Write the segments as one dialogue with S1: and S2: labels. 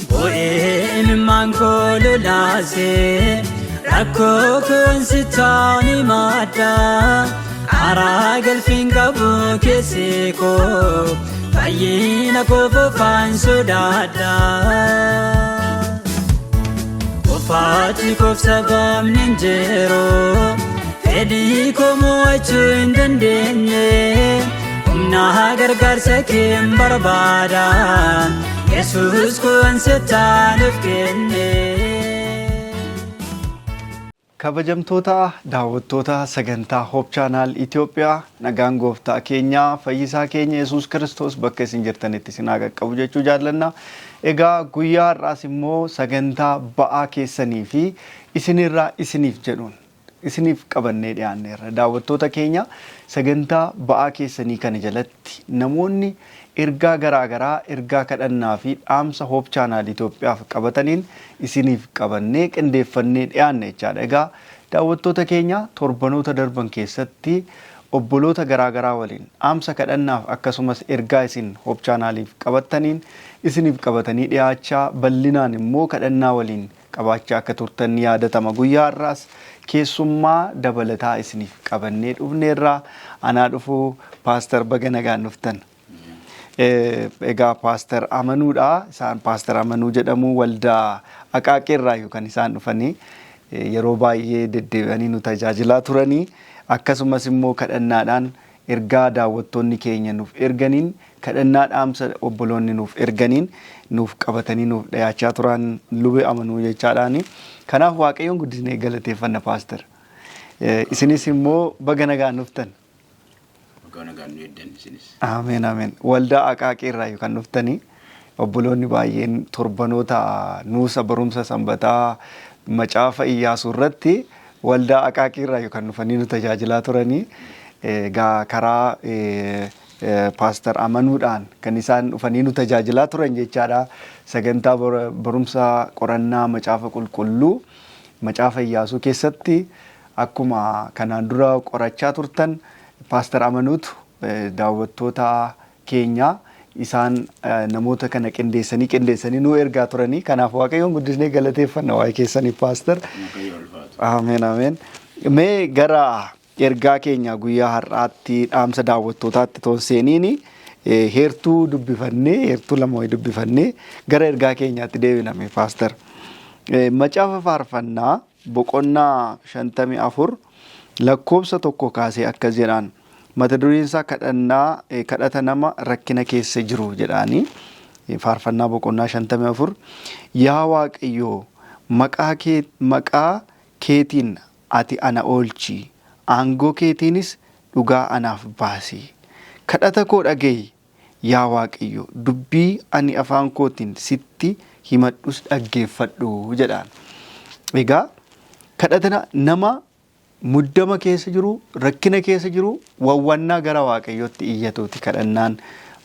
S1: Bu'een koo lolaasee rakkoo koonsitaan himadha. Karaa galfiin qabu keessi koo fayyina koo fofaan sodaadha. Qofaatti koof sababni hin jiru fedhii koo mo'achuu hin dandeenye humna gargaarsa kee hin barbaada. Yesuus kun sittaan of kenne.
S2: Kabajamtoota daawwattoota sagantaa Hope Channel Itoophiyaa, nagaan gooftaa keenya fayyisaa keenya Yesuus Kiristoos bakka isin jirtanitti isin haa qaqqabu jechuu jaallanna. Egaa guyyaa har'aas immoo sagantaa ba'aa keessanii fi isinirraa isiniif jedhuun isiniif qabannee dhiyaanneerra. Daawwattoota keenya, sagantaa ba'aa keessanii kana jalatti namoonni ergaa garaa garaa, ergaa kadhannaa fi dhaamsa Hope Channel Itoophiyaaf qabataniin isiniif qabannee qindeeffannee dhiyaanne jechaadha. Egaa daawwattoota keenya, torbanoota darban keessatti obboloota garaa garaa waliin dhaamsa kadhannaaf akkasumas ergaa isin Hope Channeliif qabattaniin isiniif qabatanii dhiyaachaa, bal'inaan immoo kadhannaa waliin qabaachaa akka turtan ni yaadatama. Guyyaa har'aas keessummaa dabalataa isiniif qabannee dhufneerra. Anaa dhufuu Paaster, baga nagaan dhuftan. Egaa Paaster Amanuudha. Isaan Paaster Amanuu jedhamu, waldaa Aqaaqeerraa kan isaan dhufanii yeroo baay'ee deddeebi'anii nu tajaajilaa turanii, akkasumas immoo kadhannaadhaan ergaa daawwattoonni keenya nuuf erganiin, kadhannaa dhaamsa obboloonni nuuf erganiin nuuf qabatanii nuuf dhiyaachaa turan lube Amanuu jechaadhaani. Kanaaf Waaqayyoon guddisnee galateeffanna, Paaster. Isinis immoo baga nagaan dhuftan.
S3: Baga nagaan nu eeddan isinis.
S2: Ameen, ameen. Waldaa Aqaaqii irraa kan dhuftanii obboloonni baay'een torbanoota nuusa barumsa sanbataa macaafa Iyyaasuu irratti waldaa Aqaaqii irraa kan dhufanii nu tajaajilaa turanii, egaa karaa Paaster Amanuudhaan kan isaan dhufanii nu tajaajilaa turan jechaadha. Sagantaa barumsa qorannaa macaafa qulqulluu macaafa Iyyaasuu keessatti akkuma kanaan dura qorachaa turtan Paaster Amanuutu daawwattoota keenya isaan namoota kana qindeessanii qindeessanii nu ergaa turanii. Kanaaf Waaqayyoon guddisnee galateeffanna waa'ee keessaniif, Paaster.
S3: Waaqayyo ulfaatu.
S2: Ameen, ameen. Mee gara ergaa keenya guyyaa har'aatti, dhaamsa daawwattootaatti toon seeniini, heertuu dubbifannee, heertuu lama wayii dubbifannee gara ergaa keenyaatti deebiname, Paaster. Macaafa Faarfannaa boqonnaa 54 lakkoofsa 1 kaasee akkas jedhaan. Mata dureen isaa kadhannaa kadhata nama rakkina keessa jiru jedhaani. Faarfannaa boqonnaa 54. Yaa Waaqayyoo, maqaa keetiin ati ana oolchi, aangoo keetiinis dhugaa anaaf baasi. Kadhata koo dhaga'i, yaa Waaqayyo, dubbii ani afaan kootiin sitti himadhus dhaggeeffadhu jedhaan. Egaa kadhata nama muddama keessa jiru, rakkina keessa jiru, wawwannaa gara Waaqayyootti iyyatuuti kadhannaan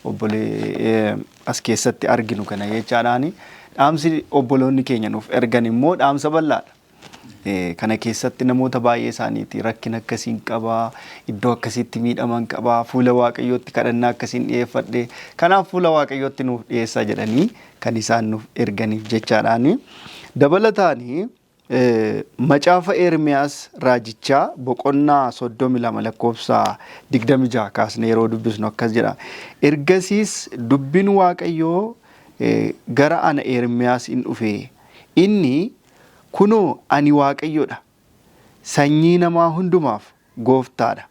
S2: obbolee as keessatti arginu kana jechaadhaani. Dhaamsi obboloonni keenya nuuf ergan immoo dhaamsa bal'aadha. Kana keessatti namoota baay'ee isaaniiti rakkina akkasiin qabaa, iddoo akkasiitti miidhaman qabaa, fuula Waaqayyootti kadhannaa akkasiin dhiyeeffadhe, kanaaf fuula Waaqayyootti nuuf dhiyeessaa jedhanii kan isaan nuuf erganiif jechaadhaani. Dabalataani macaafa Ermiyaas raajichaa boqonnaa 32 lakkoofsa 26 kaasnee yeroo dubbisnu akkas jedha. Ergasiis dubbiin Waaqayyoo gara ana Ermiyaas in dhufe. Inni, "Kunoo ani Waaqayyoodha. Sanyii namaa hundumaaf gooftaadha.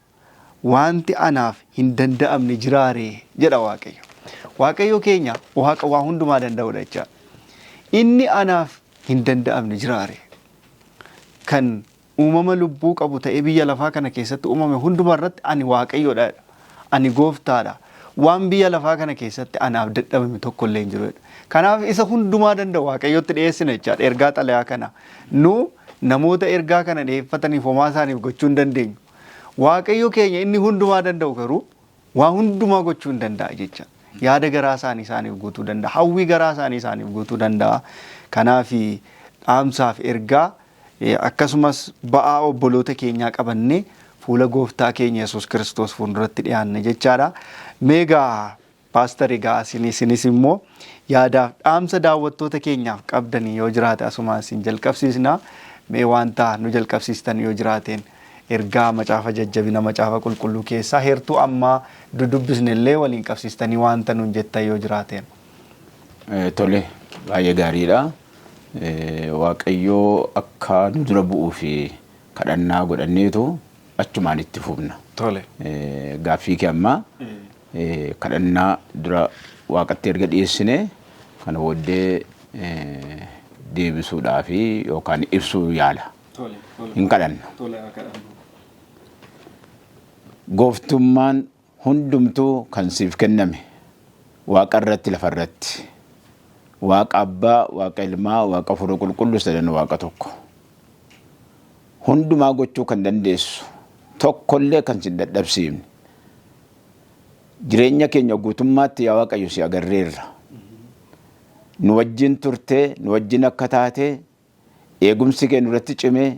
S2: Wanti anaaf hin danda'amne jiraaree?" jedha Waaqayyo. Waaqayyo keenya Waaqa waa hundumaa danda'udha jechaadha. Inni anaaf hin danda'amne jiraaree? Kan uumama lubbuu qabu ta'ee biyya lafaa kana keessatti uumame hundumaa irratti ani Waaqayyoodha. Ani gooftaadha. Waan biyya lafaa kana keessatti anaaf dadhabame tokko illee hin jiru. Kanaaf isa hundumaa danda'u Waaqayyotti dhiyeessina jechaadha ergaa xalayaa kana. Nu namoota ergaa kana dhiyeeffataniif homaa isaaniif gochuu hin dandeenyu. Waaqayyo keenya inni hundumaa danda'u garuu waa hundumaa gochuu hin danda'a jecha. Yaada garaa isaanii isaaniif guutuu danda'a. Hawwii garaa isaanii isaaniif guutuu danda'a. Kanaaf dhaamsaaf ergaa akkasumas ba'aa obboloota keenyaa qabannee fuula gooftaa keenya Yesuus Kiristoos fuulduratti dhiyaanne jechaadha. Meegaa paaster, egaa isinis immoo yaadaaf dhaamsa daawwattoota keenyaaf qabdanii yoo jiraate asumaan isin jalqabsiisna. Mee wanta nu jalqabsiistan yoo jiraateen ergaa macaafa jajjabina macaafa qulqulluu keessaa heertuu ammaa dudubbisne illee waliin qabsiistanii wanta nuun jettan yoo jiraateen.
S3: Tole, baay'ee gaariidha. Waaqayyoo akka nu dura bu'uu fi kadhannaa godhanneetu achumaan itti fufna.
S2: Tole.
S3: Gaaffii kee ammaa kadhannaa dura waaqatti erga dhiyeessine kana booddee deebisuudhaa fi yookaan ibsuu yaala. Hin kadhanna. Gooftummaan hundumtuu kan siif kenname waaqa irratti lafa irratti. Waaqa abbaa, waaqa ilmaa, waaqa hafuura qulqulluu sadan waaqa tokko. Hundumaa gochuu kan dandeessu tokkollee kan sin dadhabsiifne. Jireenya keenya guutummaatti yaa Waaqayyo si agarreerra. Nu wajjin turtee, nu wajjin akka taatee, eegumsi kee nurratti cimee,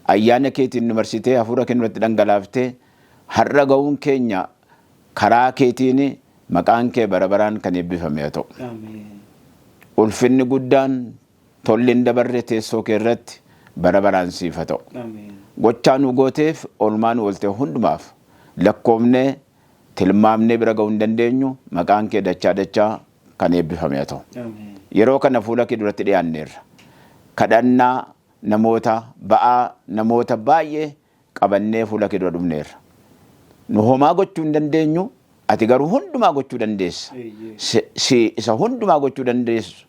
S3: ayyaana keetiin nu marsitee, hafuura kee nurratti dhangalaaftee, har'a ga'uun keenya karaa keetiin maqaan kee bara baraan kan eebbifame haa ta'u. Ulfinni guddaan tolli hin dabarre teessoo kee irratti bara baraan siif haa ta'u. Gochaa nu gooteef oolmaa nu oolte hundumaaf lakkoofnee tilmaamnee bira ga'uu hin dandeenyu, maqaan kee dachaa dachaa kan eebbifame haa ta'u. Yeroo kana fuula kee duratti dhiyaanneerra. Kadhannaa namoota ba'aa namoota baay'ee qabannee fuula kee dura dhufneerra. Nu homaa gochuu hin dandeenyu, ati garuu hundumaa gochuu dandeessa. Si isa hundumaa gochuu dandeessu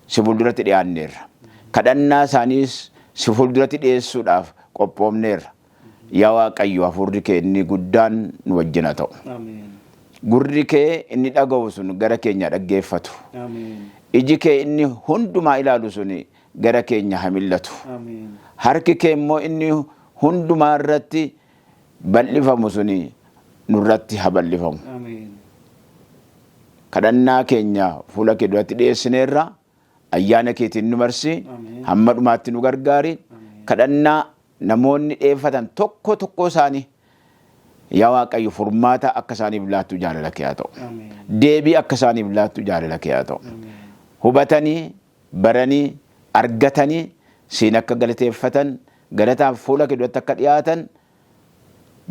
S3: si fuulduratti dhiyaanneerra. Kadhannaa isaaniis si fuulduratti dhiyeessuudhaaf qophoofneerra. Yaa Waaqayyo, hafuurri kee inni guddaan nu wajjin haa ta'u. Gurri kee inni dhaga'u sun gara keenya dhaggeeffatu. Iji kee inni hundumaa ilaalu sun gara keenya haa mil'atu. Harki kee immoo inni hundumaa irratti bal'ifamu sun nurratti haa bal'ifamu. Kadhannaa keenya fuula kee duratti dhiyeessineerra. Ayyaana keetiin nu marsi. Hamma dhumaatti nu gargaari. Kadhannaa namoonni dhiyeeffatan tokko tokko isaanii yaa Waaqayyo furmaata akka isaaniif laattu jaalala kee haa ta'u. Deebii akka isaaniif laattu jaalala kee haa ta'u. Hubatanii, baranii, argatanii siin akka galateeffatan, galataaf fuula kee duratti akka dhiyaatan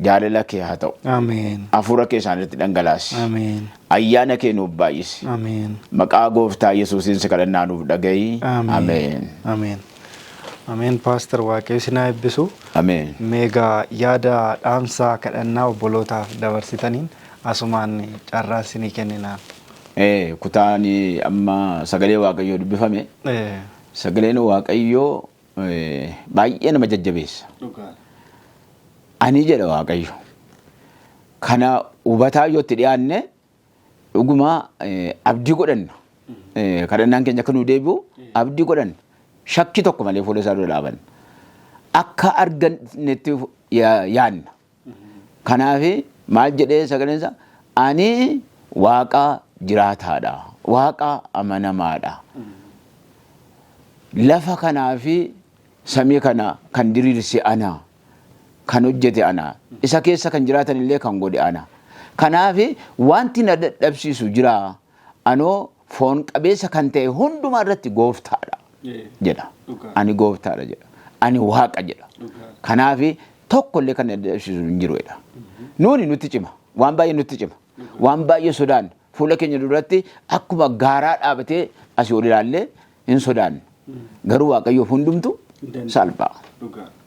S3: jaalala kee haa ta'u.
S2: Ameen.
S3: Hafuura kee isaanitti dhangalaasi.
S2: Ameen.
S3: Ayyaana kee nuuf baay'isi.
S2: Ameen.
S3: Maqaa gooftaa Yesuusiin si kadhannaa nuuf dhaga'i. Ameen.
S2: Ameen. Ameen. Paaster, Waaqayyo isin haa eebbisu.
S3: Ameen.
S2: Meegaa yaada dhaamsaa kadhannaa obbolootaaf dabarsitaniin asumaan carraa isinii kenninaan.
S3: Kutaan amma sagalee Waaqayyoo dubbifame. Sagaleen Waaqayyoo baay'ee nama jajjabeessa. Ani jedha Waaqayyo. Kana hubataa yoo itti dhiyaanne dhuguma abdii godhanna. Kadhannaan keenya akka nu deebi'u abdii godhanna. Shakkii tokko malee fuula isaa dura dhaabanna. Akka argannetti yaanna. Kanaaf maal jedhee sagaleen isaa, ani waaqa jiraataadha. Waaqa amanamaadha. Lafa kanaa fi samii kana kan diriirse ana. Kan hojjete ana. Isa keessa kan jiraatan illee kan godhe ana. Kanaaf wanti na dadhabsiisu jira. Anoo foon qabeessa kan ta'e hundumaa irratti gooftaadha jedha. Ani gooftaadha jedha. Ani waaqa jedha. Kanaaf tokko illee kan na dadhabsiisu hin jiru jedha. Nuuni nutti cima. Waan baay'ee nutti cima. Waan baay'ee sodaanna. Fuula keenya duratti akkuma gaaraa dhaabatee asii ol ilaallee hin sodaannu. Garuu Waaqayyoof hundumtu salphaa.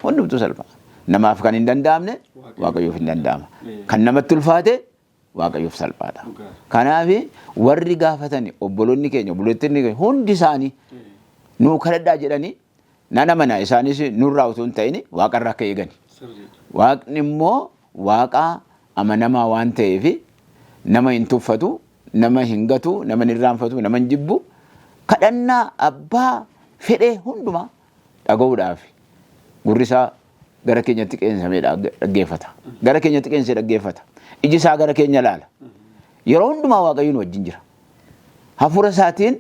S3: Hundumtu salphaa. Namaaf kan hin danda'amne Waaqayyoof hin danda'ama. Kan namatti ulfaate Waaqayyoof salphaadha. Kanaaf warri gaafatan obboloonni keenya, obboleettonni keenya hundi isaanii nuu kadhadhaa jedhanii nan amana, isaanis nurraa utuu hin ta'in waaqarraa akka eegani. Waaqni immoo waaqa amanamaa waan ta'eef nama hin tuffatu, nama hin gatu, nama hin irraanfatu, nama hin jibbu. Kadhannaa abbaa fedhee hundumaa dhaga'uudhaaf gurri isaa gara keenyatti qeensamee dhaggeeffata. Gara keenyatti qeensee dhaggeeffata. Iji isaa gara keenya laala. Yeroo hundumaa Waaqayyo nu wajjin jira. Hafuura isaatiin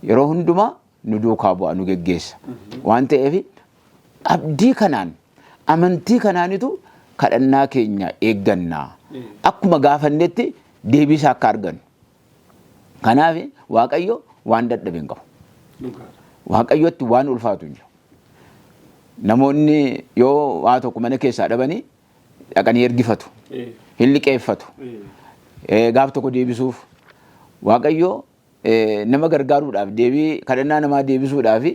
S3: yeroo hundumaa nu duukaa bu'a, nu geggeessa. Waan ta'eef abdii kanaan, amantii kanaanitu kadhannaa keenya eegganna. Akkuma gaafannetti deebii isaa akka argannu. Kanaaf Waaqayyo waan dadhabe hin qabu. Waaqayyotti waan ulfaatu hin jiru. Namoonni yoo waa tokko mana keessaa dhabanii dhaqanii ergifatu. Hin liqeeffatu. Gaaf tokko deebisuuf. Waaqayyo nama gargaaruudhaaf, deebii kadhannaa namaa deebisuudhaaf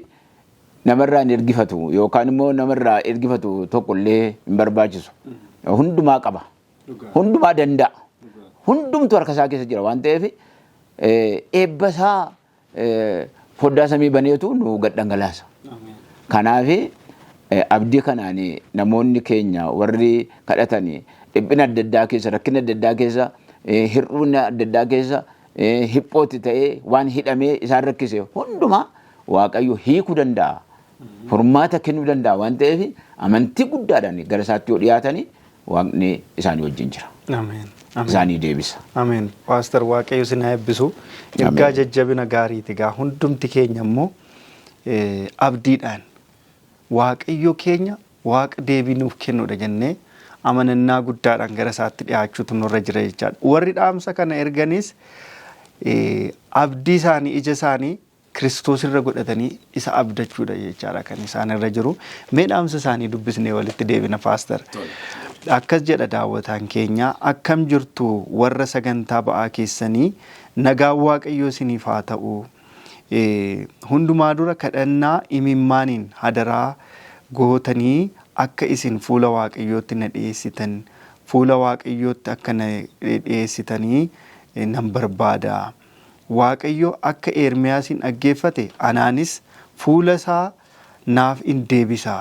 S3: namarraa hin ergifatu yookaan immoo namarraa ergifatu tokko illee hin barbaachisu. Hundumaa qaba. Hundumaa danda'a. Hundumtu harka isaa keessa jira waan ta'eef eebba isaa foddaa samii baneetu nu gad dhangalaasa. Kanaaf abdii kanaan namoonni keenya warri kadhatan dhiphina adda addaa keessa, rakkina adda addaa keessa, hir'uuna adda addaa keessa, hiphootti ta'ee waan hidhamee isaan rakkise hundumaa Waaqayyo hiikuu danda'a. Furmaata kennuu danda'a waan ta'eef amantii guddaadhaan gara isaatti yoo dhiyaatani Waaqni isaanii wajjin jira.
S2: Ameen. Ameen.
S3: Isaanii deebisa.
S2: Ameen. Paaster, Waaqayyo isin haa eebbisu. Ergaa
S3: Ameen.
S2: jajjabina gaariiti gaa. Hundumti keenya immoo abdiidhaan Waaqayyo keenya Waaqa deebii nuuf kennudha jennee amanannaa guddaadhaan gara isaatti dhiyaachuutu nurra jira jechaadha. Warri dhaamsa kana erganis abdii isaanii, ija isaanii Kiristoos irra godhatanii isa abdachuudha jechaadha kan isaan irra jiru. Mee dhaamsa isaanii dubbisnee walitti deebina, Paaster. Akkas jedha daawwataan keenya: "Akkam jirtu warra sagantaa ba'aa keessanii? Nagaan Waaqayyoo isiniif haa ta'u. Hundumaa dura kadhannaa imimmaaniin hadaraa gootanii akka isin fuula Waaqayyootti na dhiyeessitan, fuula Waaqayyootti akka na dhiyeessitanii nan barbaada. Waaqayyo akka Ermiyaasin dhaggeeffate anaanis fuula isaa naaf in deebisa.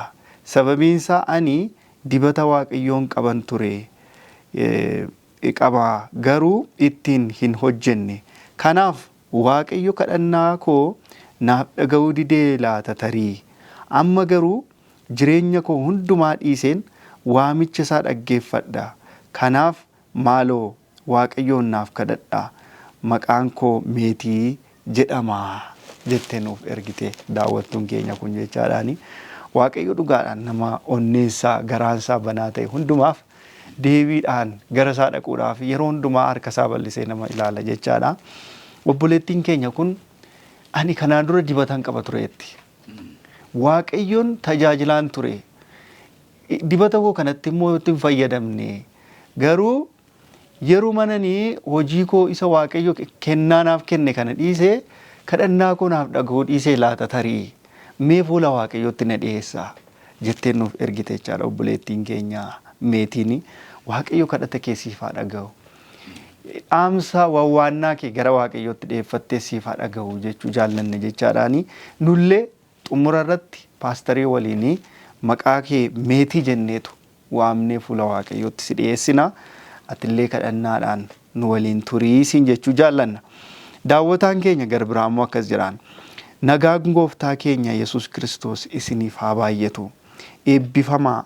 S2: Sababiin isaa ani dibata Waaqayyoon qaban ture, qaba, garuu ittiin hin hojjenne. Kanaaf Waaqayyo kadhannaa koo naaf dhaga'uu didee laata tarii? Amma garuu jireenya koo hundumaa dhiiseen waamicha isaa dhaggeeffadha. Kanaaf maaloo Waaqayyoon naaf kadhadhaa. Maqaan koo Meetii jedhama" jettee nuuf ergite daawwattuun keenya kun jechaadhaani. Waaqayyo dhugaadhaan nama onneensaa, garaansaa banaa ta'e hundumaaf deebiidhaan gara isaa dhaquudhaaf yeroo hundumaa harka isaa bal'isee nama ilaala jechaadha. Obboleettiin keenya kun "Ani kanaan dura dibatan qaba tureetti. Waaqayyoon tajaajilaan ture. Dibata koo kanatti immoo itti hin fayyadamne. Garuu yeroo mananii hojii koo isa Waaqayyo kennaa naaf kenne kana dhiisee kadhannaa koo naaf dhaga'uu dhiisee laata tarii? Mee fuula Waaqayyootti na dhiyeessaa" jettee nuuf ergite jechaadha obboleettiin keenya Meetiin. Waaqayyo kadhata kee siif haa dhaga'u. Dhaamsa wawwaannaa kee gara Waaqayyootti dhiyeeffattee siif haa dhaga'u jechuu jaallanne jechaadhaani. Nullee xumura irratti paastarii waliin maqaa kee Meetii jenneetu waamnee fuula Waaqayyootti si dhiyeessina. Atillee kadhannaadhaan nu waliin turii siin jechuu jaallanna. Daawwataan keenya gara biraa immoo akkas jedhaan: "Nagaan gooftaa keenya Yesuus Kiristoos isiniif haa baay'atu. Eebbifamaa,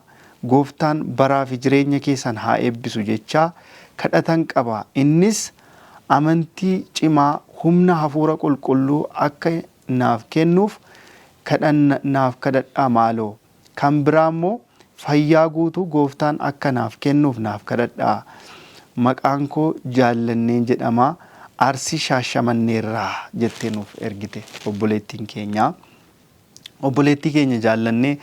S2: gooftaan baraa fi jireenya keessan haa eebbisu jechaa kadhatan qaba. Innis amantii cimaa humna hafuura qulqulluu akka naaf kennuuf kadhanna naaf kadhadhaa maaloo. Kan biraa immoo fayyaa guutuu gooftaan akka naaf kennuuf naaf kadhadhaa. Maqaan koo Jaallanneen jedhama. Arsii Shaashamanneerraa" jettee nuuf ergite obboleettiin keenya. Obboleettii keenya Jaallannee,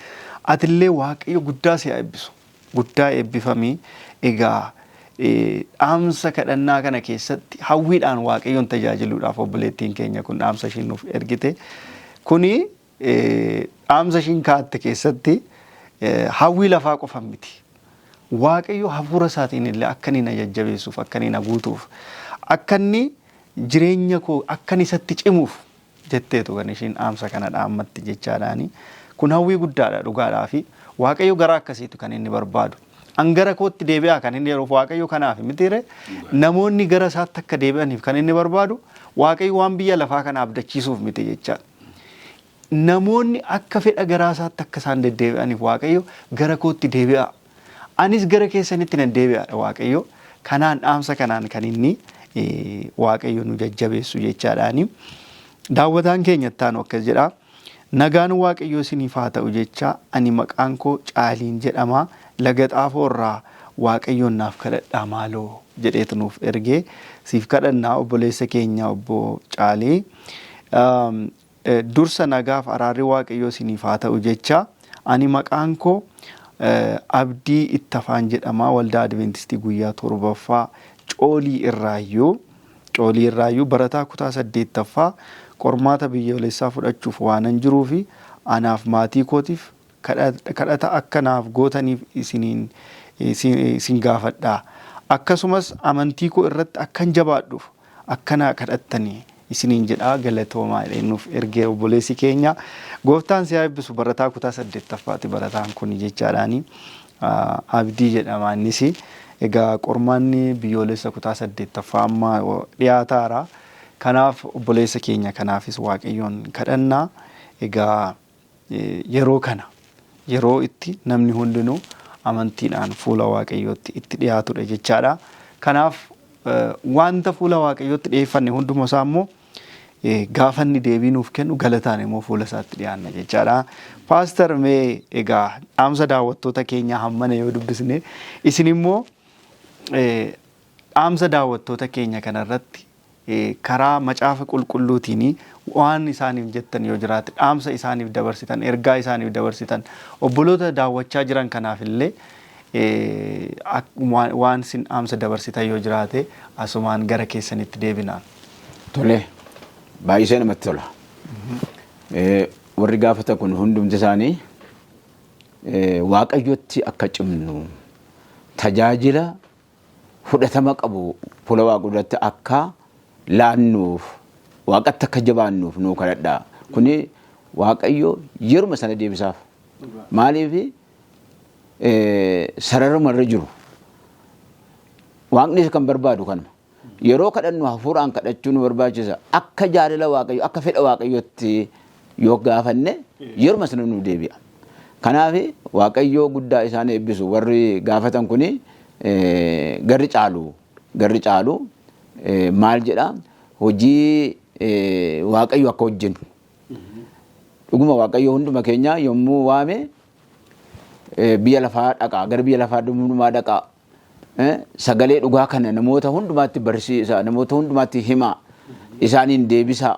S2: atillee Waaqayyo guddaa si haa eebbisu. Guddaa eebbifami. Egaa dhaamsa kadhannaa kana keessatti hawwiidhaan Waaqayyoon tajaajiluudhaaf obboleettiin keenya kun dhaamsa ishiin nuuf ergite. Kuni dhaamsa ishiin kaa'atte keessatti hawwii lafaa qofa miti. Waaqayyo hafuura isaatiin illee akka inni na jajjabeessuuf, akka inni na guutuuf, akka inni jireenya koo akka inni isatti cimuuf jetteetu kan ishiin dhaamsa kana dhaammatti jechaadhaani. Kun hawwii guddaadha dhugaadhaa fi Waaqayyo garaa akkasiitu kan inni barbaadu. An gara kootti deebi'aa kan inni yeroof Waaqayyo kanaaf mitiire, namoonni gara isaatti akka deebi'aniif kan inni barbaadu. Waaqayyo waan biyya lafaa kana abdachiisuuf miti jechaadha. Namoonni akka fedha garaa isaatti akka isaan deddeebi'aniif Waaqayyo gara kootti deebi'a. Anis gara keessanitti nan deebi'aadha Waaqayyo. Kanaan dhaamsa kanaan kan inni Waaqayyo nu jajjabeessu jechaadhaani. Daawwataan keenya ittaanu akkas jedha. Nagaan Waaqayyoo isiniif haa ta'u jecha, ani maqaan koo Caaliin jedhama. Laga Xaafoo irraa Waaqayyoon naaf kadhadhaa maaloo jedheetu nuuf ergee. Siif kadhannaa, obboleessa keenya obbo Caalii. Dursa nagaaf araarri Waaqayyoo isiniif haa ta'u jecha, ani maqaan koo Abdii Ittafaan jedhama. Waldaa Adventistii guyyaa torbaffaa Coolii irraayyuu barataa kutaa 8ffaa qormaata biyyoolessaa fudhachuuf waanan jiruu fi anaaf maatii kootiif kadhata akka naaf gootaniif isiniin isin gaafadha. Akkasumas amantii koo irratti akkan jabaadhuuf akka naa kadhattanii isiniin jedhaa, galatoomaa jedhee nuuf ergee obboleessi keenya. Gooftaan si haa eebbisu. Barataa kutaa 8ffaati barataan kun jechaadhaani. Abdii jedhama innis. Egaa qormaanni biyyoolessa kutaa 8ffaa amma dhiyaataara. Kanaaf obboleessa keenya kanaafis Waaqayyoon kadhannaa. Egaa yeroo kana yeroo itti namni hundinuu amantiidhaan fuula Waaqayyootti itti dhiyaatudha jechaadha. Kanaaf wanta fuula Waaqayyootti dhiyeeffanne hunduma isaa immoo gaafa inni deebii nuuf kennu galataan immoo fuula isaatti dhiyaanna jechaadha. Pastor, mee egaa dhaamsa daawwattoota keenyaa hammana yoo dubbisne, isin immoo dhaamsa daawwattoota keenya kanarratti karaa Macaafa Qulqulluutiin waan isaaniif jettan yoo jiraate, dhaamsa isaaniif dabarsitan, ergaa isaaniif dabarsitan, obboloota daawwachaa jiran kanaaf illee waan isin dhaamsa dabarsitan yoo jiraate, asumaan gara keessanitti deebinaan.
S3: Tole, baay'isee namatti tola. Warri gaafatan kun hundumti isaanii Waaqayyotti akka cimnu, tajaajila fudhatama qabu fuula Waaqa duratti akka laannuuf, Waaqatti akka jabaannuuf nuu kadhadhaa. Kuni Waaqayyo yeruma sana deebisaaf. Maaliif? Sararuma irra jiru. Waaqnis kan barbaadu kanuma. Yeroo kadhannu hafuuraan kadhachuu nu barbaachisa. Akka jaalala Waaqayyo, akka fedha Waaqayyootti yoo gaafanne yeruma sana nu deebi'a. Kanaaf Waaqayyo guddaa isaan eebbisu. Warri gaafatan kuni garri caalu maal jedha? Hojii Waaqayyo akka hojjennu. Dhuguma Waaqayyo hunduma keenya yommuu waame, biyya lafaa dhaqaa, gara biyya lafaa hundumaa dhaqaa, sagalee dhugaa kana namoota hundumaatti barsiisa, namoota hundumaatti himaa, isaaniin deebisaa,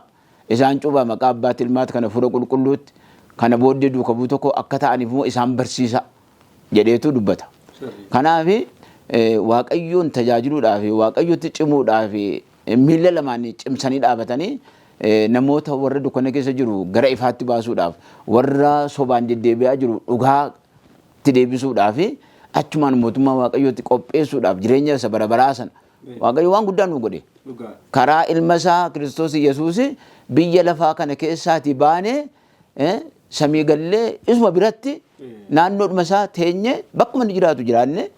S3: isaan cuuphaa maqaa Abbaatti, Ilmaatti, kana Hafuura Qulqulluutti, kana booddee duuka bu'u tokko akka ta'aniif immoo isaan barsiisa jedheetu dubbata. Kanaaf Waaqayyoon tajaajiluudhaaf, Waaqayyotti cimuudhaaf, miilla lamaan cimsanii dhaabatanii namoota warra dukkana keessa jiru gara ifaatti baasuudhaaf, warra sobaan deddeebi'aa jiru dhugaatti deebisuudhaaf, achumaan mootummaa Waaqayyootti qopheessuudhaaf, jireenya isa bara baraa sana Waaqayyo waan guddaa nu godhe. Karaa ilma isaa Kiristoos Yesuus biyya lafaa kana keessaatii baanee samii gallee isuma biratti naannoodhuma isaa teenye bakkuma inni jiraatu jiraanne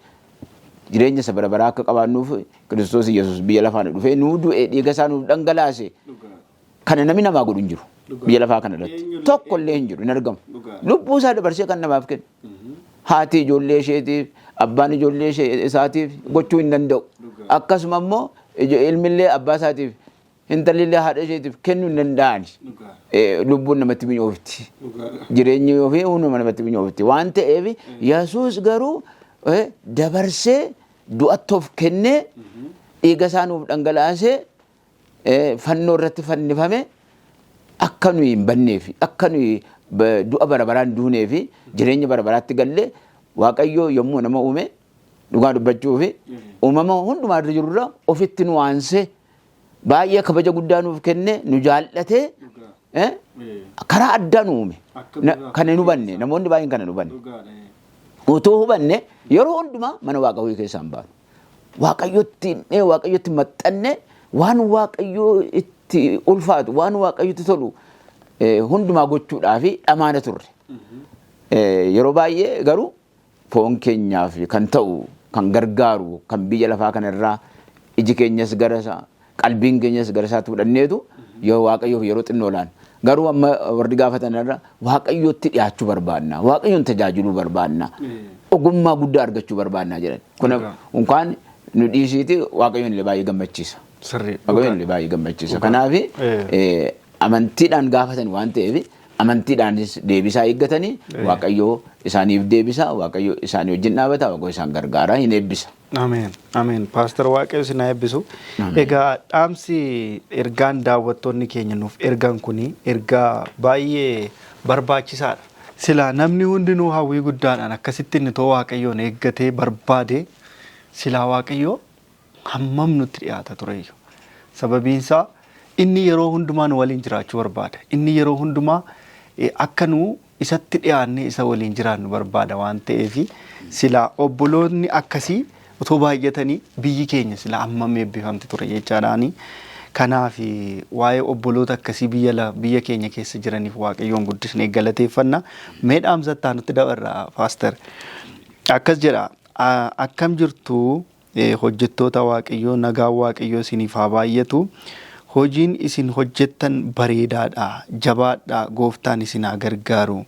S3: jireenya isa bara baraa akka qabaannuuf Kiristoos Yesuus biyya lafaa nu dhufee nuu du'e, dhiiga isaa nuuf dhangalaase. Kana namni namaa godhu hin jiru. Biyya lafaa kana irratti tokko illee hin jiru, hin argamu. Lubbuu isaa dabarsee kan namaaf kennu. Haati ijoollee isheetiif, abbaan ijoollee isaatiif gochuu hin danda'u. Akkasuma immoo ilmillee abbaa isaatiif, intalli illee haadha isheetiif kennuu hin danda'ani. Lubbuun namatti mi'oofti. Jireenyi ofii hunduma namatti mi'oofti. Waan ta'eef Yesuus garuu dabarsee du'atti of kennee, dhiiga isaa nuuf dhangalaasee, fannoo irratti fannifame, akka nuyi hin banneef, akka nuyi du'a bara baraan duunee fi jireenya bara baraatti galle. Waaqayyo yommuu nama uume, dhugaa dubbachuu fi uumama hundumaa irra jirurra ofitti nu aansee baay'ee kabaja guddaa nuuf kenne, nu jaallatee, karaa addaa nu uume. Kana hin hubanne namoonni baay'een, kana hin hubanne. Utuu hubanne yeroo hundumaa mana Waaqayyoo keessaa hin baanu. Waaqayyotti hidhnee, Waaqayyotti maxxanne, waan Waaqayyoo itti ulfaatu, waan Waaqayyotti tolu hundumaa gochuudhaaf dhamaana turre. Yeroo baay'ee garuu foon keenyaaf kan ta'u, kan gargaaru, kan biyya lafaa kanarraa iji keenyas gara isaa, qalbiin keenyas gara isaatti fudhanneetu yoo Waaqayyoof yeroo xinnoo laan. Garuu amma warri gaafatan irra Waaqayyootti dhiyaachuu barbaanna. Waaqayyoon tajaajiluu barbaanna. Ogummaa guddaa argachuu barbaanna jedhan. Kun unkaan nu dhiisiiti Waaqayyoon illee baay'ee gammachiisa. Waaqayyoon illee baay'ee gammachiisa. Kanaaf amantiidhaan gaafatan waan ta'eef amantiidhaanis deebisaa eeggatanii Waaqayyoo isaaniif deebisa, Waaqayyo isaanii wajjin dhaabata, Waaqayyo isaan gargaara, hin eebbisa.
S2: Ameen. Ameen. Pastor, Waaqayyo isin haa eebbisu. Egaa dhaamsi ergaan daawwattoonni keenya nuuf ergan kuni ergaa baay'ee barbaachisaadha. Silaa namni hundinuu hawwii guddaadhaan akkasitti inni too Waaqayyoon eeggatee barbaade, silaa Waaqayyo hammam nutti dhiyaata tureyyuu. Sababiin isaa inni yeroo hundumaa nu waliin jiraachuu barbaada. Inni yeroo hundumaa akka nu isatti dhiyaannee isa waliin jiraannu barbaada waan ta'eef, silaa obboloonni akkasii otoo baay'atanii biyyi keenya silaa hammam eebbifamti ture jechaadhaani. Kanaaf waa'ee obboloota akkasii biyya keenya keessa jiraniif Waaqayyoon guddisnee galateeffanna. Mee dhaamsattaa nutti dabarra, Pastor. Akkas jedha: "Akkam jirtu hojjettoota Waaqayyoo? Nagaan Waaqayyoo isiniif haa baay'atu. Hojiin isin hojjettan bareedaadha. Jabaadha, gooftaan isin haa gargaaru.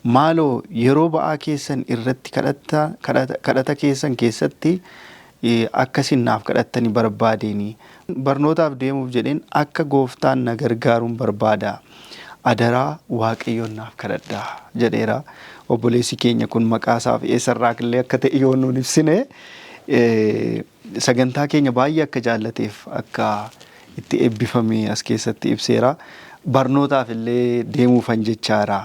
S2: Maaloo yeroo ba'aa keessan irratti kadhata keessan keessatti akka isin naaf kadhattanii barbaadeeni. Barnootaaf deemuuf jedheen akka gooftaan na gargaaruun barbaada. Adaraa Waaqayyoon naaf kadhadhaa" jedheera. Obboleessi keenya kun maqaa isaa fi eessarraa illee akka ta'e yoo nuun ibsine, sagantaa keenya baay'ee akka jaallateef akka itti eebbifame as keessatti ibseera. Barnootaaf illee deemuufan jechaara.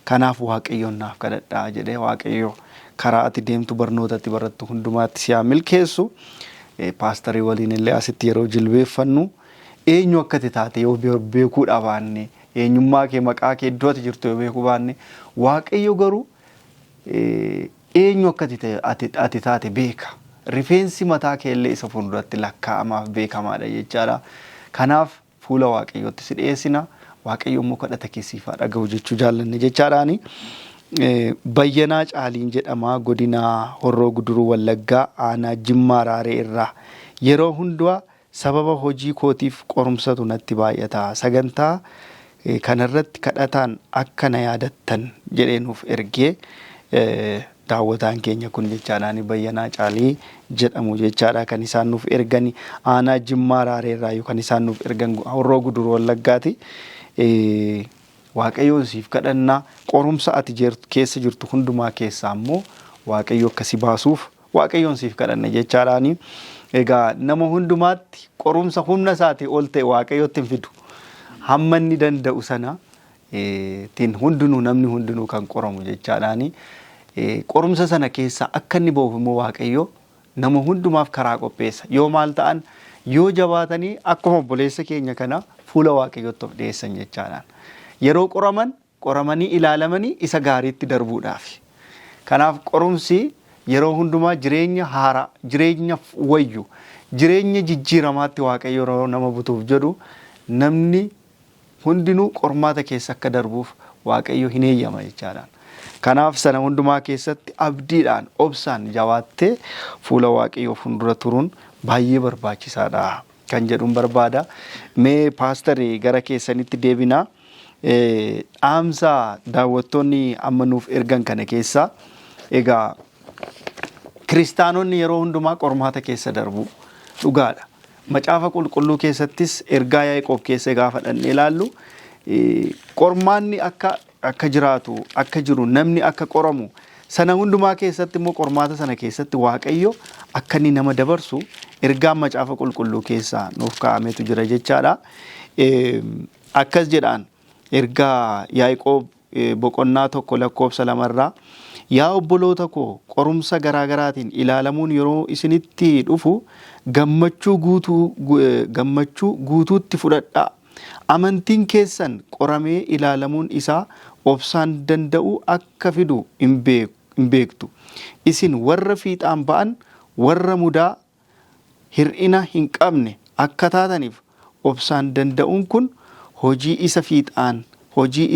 S2: Kanaaf Waaqayyoon naaf kadhadhaa jedhee. Waaqayyo karaa ati deemtu, barnoota ati barattu hundumaatti si haa milkeessu. Paastarii waliin illee asitti yeroo jilbeeffannu eenyu akka ati taate yoo beekuudha baanne, eenyummaa kee, maqaa kee, iddoo ati jirtu yoo beekuu baanne, Waaqayyo garuu eenyu akka ati taate beeka. Rifeensi mataa kee illee isa fuulduratti lakkaa'amaaf beekamaadha jechaadha. Kanaaf fuula Waaqayyootti si dhiyeessina. Waaqayyo immoo kadhata kee siif haa dhaga'u jechuu jaallanne jechaadhaani. Bayyanaa Caaliin jedhama, godina Horroo Guduruu Wallaggaa, aanaa Jimmaa Raaree irraa. Yeroo hundumaa sababa hojii kootiif qorumsatu natti baay'ata. Sagantaa kanarratti kadhataan akka na yaadattan jedhee nuuf ergee daawwataan keenya kun jechaadhaan. Bayyanaa Caalii jedhamu jechaadha kan isaan nuuf ergani, aanaa Jimmaa Raaree irraa kan isaan nuuf ergan, Horroo Guduruu Wallaggaati. Waaqayyoon siif kadhannaa, qorumsa ati keessa jirtu hundumaa keessaa immoo Waaqayyo akka si baasuuf Waaqayyoon siif kadhanna jechaadhaani. Egaa nama hundumaatti qorumsa humna isaatii ol ta'e Waaqayyotti hin fidu. Hamma inni danda'u sana tiin hundinuu, namni hundinuu kan qoramu jechaadhaani. Qorumsa sana keessaa akka inni ba'uuf immoo Waaqayyo nama hundumaaf karaa qopheessa. Yoo maal ta'an, yoo jabaatanii akkuma obboleessa keenya kana fuula Waaqayyootti of dhiyeessan jechaadhaan. Yeroo qoraman, qoramanii ilaalamanii isa gaariitti darbuudhaaf. Kanaaf qorumsi yeroo hundumaa jireenya haaraa, jireenya wayyu, jireenya jijjiiramaatti Waaqayyo yeroo nama butuuf jedhu, namni hundinuu qormaata keessa akka darbuuf Waaqayyo hin eeyyama jechaadhaan. Kanaaf sana hundumaa keessatti abdiidhaan, obsaan jabaattee fuula Waaqayyoo fuuldura turuun baay'ee barbaachisaadha kan jedhuun barbaada. Mee paastarii, gara keessanitti deebinaa. Dhaamsa daawwattoonni amma nuuf ergan kana keessaa, egaa kiristaanonni yeroo hundumaa qormaata keessa darbu dhugaadha. Macaafa Qulqulluu keessattis ergaa Yaaqoob keessa gaafa dhannee ilaallu, qormaanni akka jiraatu, akka jiru, namni akka qoramu, sana hundumaa keessatti immoo qormaata sana keessatti Waaqayyo akka inni nama dabarsu ergaan Macaafa Qulqulluu keessaa nuuf kaa'ametu jira jechaadha. Akkas jedhaan ergaa Yaaqoob boqonnaa 1 lakkoofsa 2rraa: "Yaa obboloota koo, qorumsa garaa garaatiin ilaalamuun yeroo isinitti dhufu gammachuu guutuutti fudhadhaa. Amantiin keessan qoramee ilaalamuun isaa obsaan danda'uu akka fidu hin beektu. Isin warra fiixaan ba'an, warra mudaa hir'ina hin qabne akka taataniif obsaan danda'uun kun hojii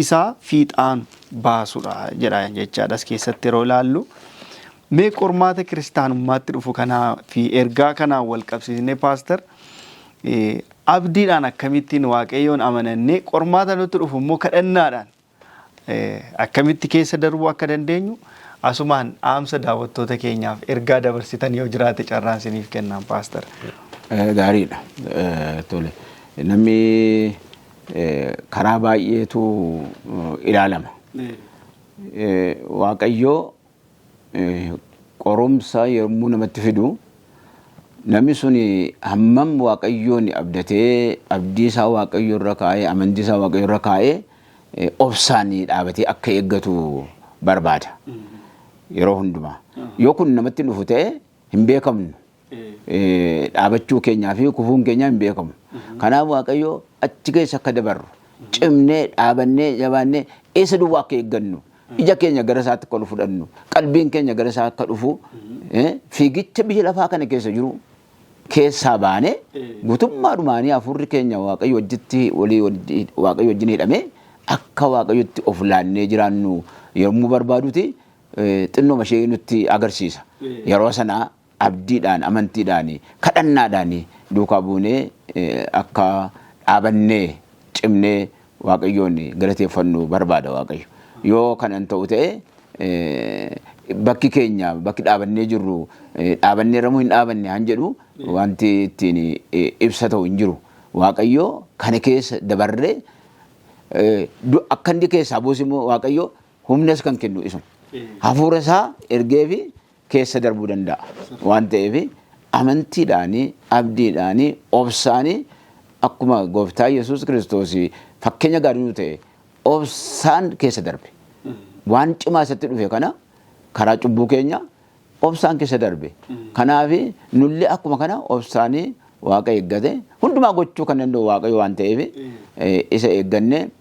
S2: isaa fiixaan baasudha" jedha jechaadha as keessatti yeroo ilaallu. Mee qormaata kiristaanummaatti dhufu kanaa fi ergaa kanaan wal qabsiisnee, pastor, Abdiidhaan akkamittiin Waaqayyoon amanannee qormaata nutti dhufu immoo kadhannaadhaan akkamitti keessa darbuu akka dandeenyu asumaan dhaamsa daawwattoota keenyaaf ergaa dabarsitan yoo jiraate carraan isiniif kennaan paaster.
S3: Gaariidha. Tole. Namni karaa baay'eetu ilaalama. Waaqayyoo qorumsa yommuu namatti fidu namni sun hammam Waaqayyoon abdatee abdii isaa Waaqayyo irra kaa'ee amantii isaa Waaqayyo irra kaa'ee obsaan dhaabatee akka eeggatu barbaada. Yeroo hundumaa. Yoo kun namatti dhufu ta'e hin beekamnu. Dhaabachuu keenyaa fi kufuun keenya hin beekamu. Kanaaf Waaqayyo achi keessa akka dabarru cimnee dhaabannee jabaannee eessa duwwaa akka eeggannu ija keenya gara isaatti akka fudhannu qalbiin keenya gara isaa akka dhufu fiigicha biyya lafaa kana keessa jiru keessaa baanee guutummaadhumaanii hafuurri keenya Waaqayyo wajjitti walii Waaqayyo wajjin hidhamee akka Waaqayyotti of laannee jiraannu yommuu barbaaduti xinnoo ishee nutti agarsiisa. Yeroo sana abdiidhaan amantiidhaan kadhannaadhaan duukaa buunee akka dhaabannee cimnee Waaqayyoon galateeffannu barbaada Waaqayyo. Yoo kanan ta'u ta'e bakki keenya bakki dhaabannee jirru dhaabannee ramoo hin dhaabanne han jedhu wanti ittiin ibsa ta'u hin jiru. Waaqayyo kana keessa dabarree akka inni keessaa buusu immoo Waaqayyo humnas kan kennu isuma. Hafuura isaa ergee fi keessa darbuu danda'a. Waan ta'eef amantiidhaan, abdiidhaan, obsaan akkuma gooftaa Yesuus Kiristoos fakkeenya gaarii nu ta'e obsaan keessa darbe. Waan cimaa isatti dhufe kana karaa cubbuu keenya obsaan keessa darbe. Kanaaf nullee akkuma kana obsaan Waaqa eeggate hundumaa gochuu kan danda'u Waaqayyo waan ta'eef isa eegganne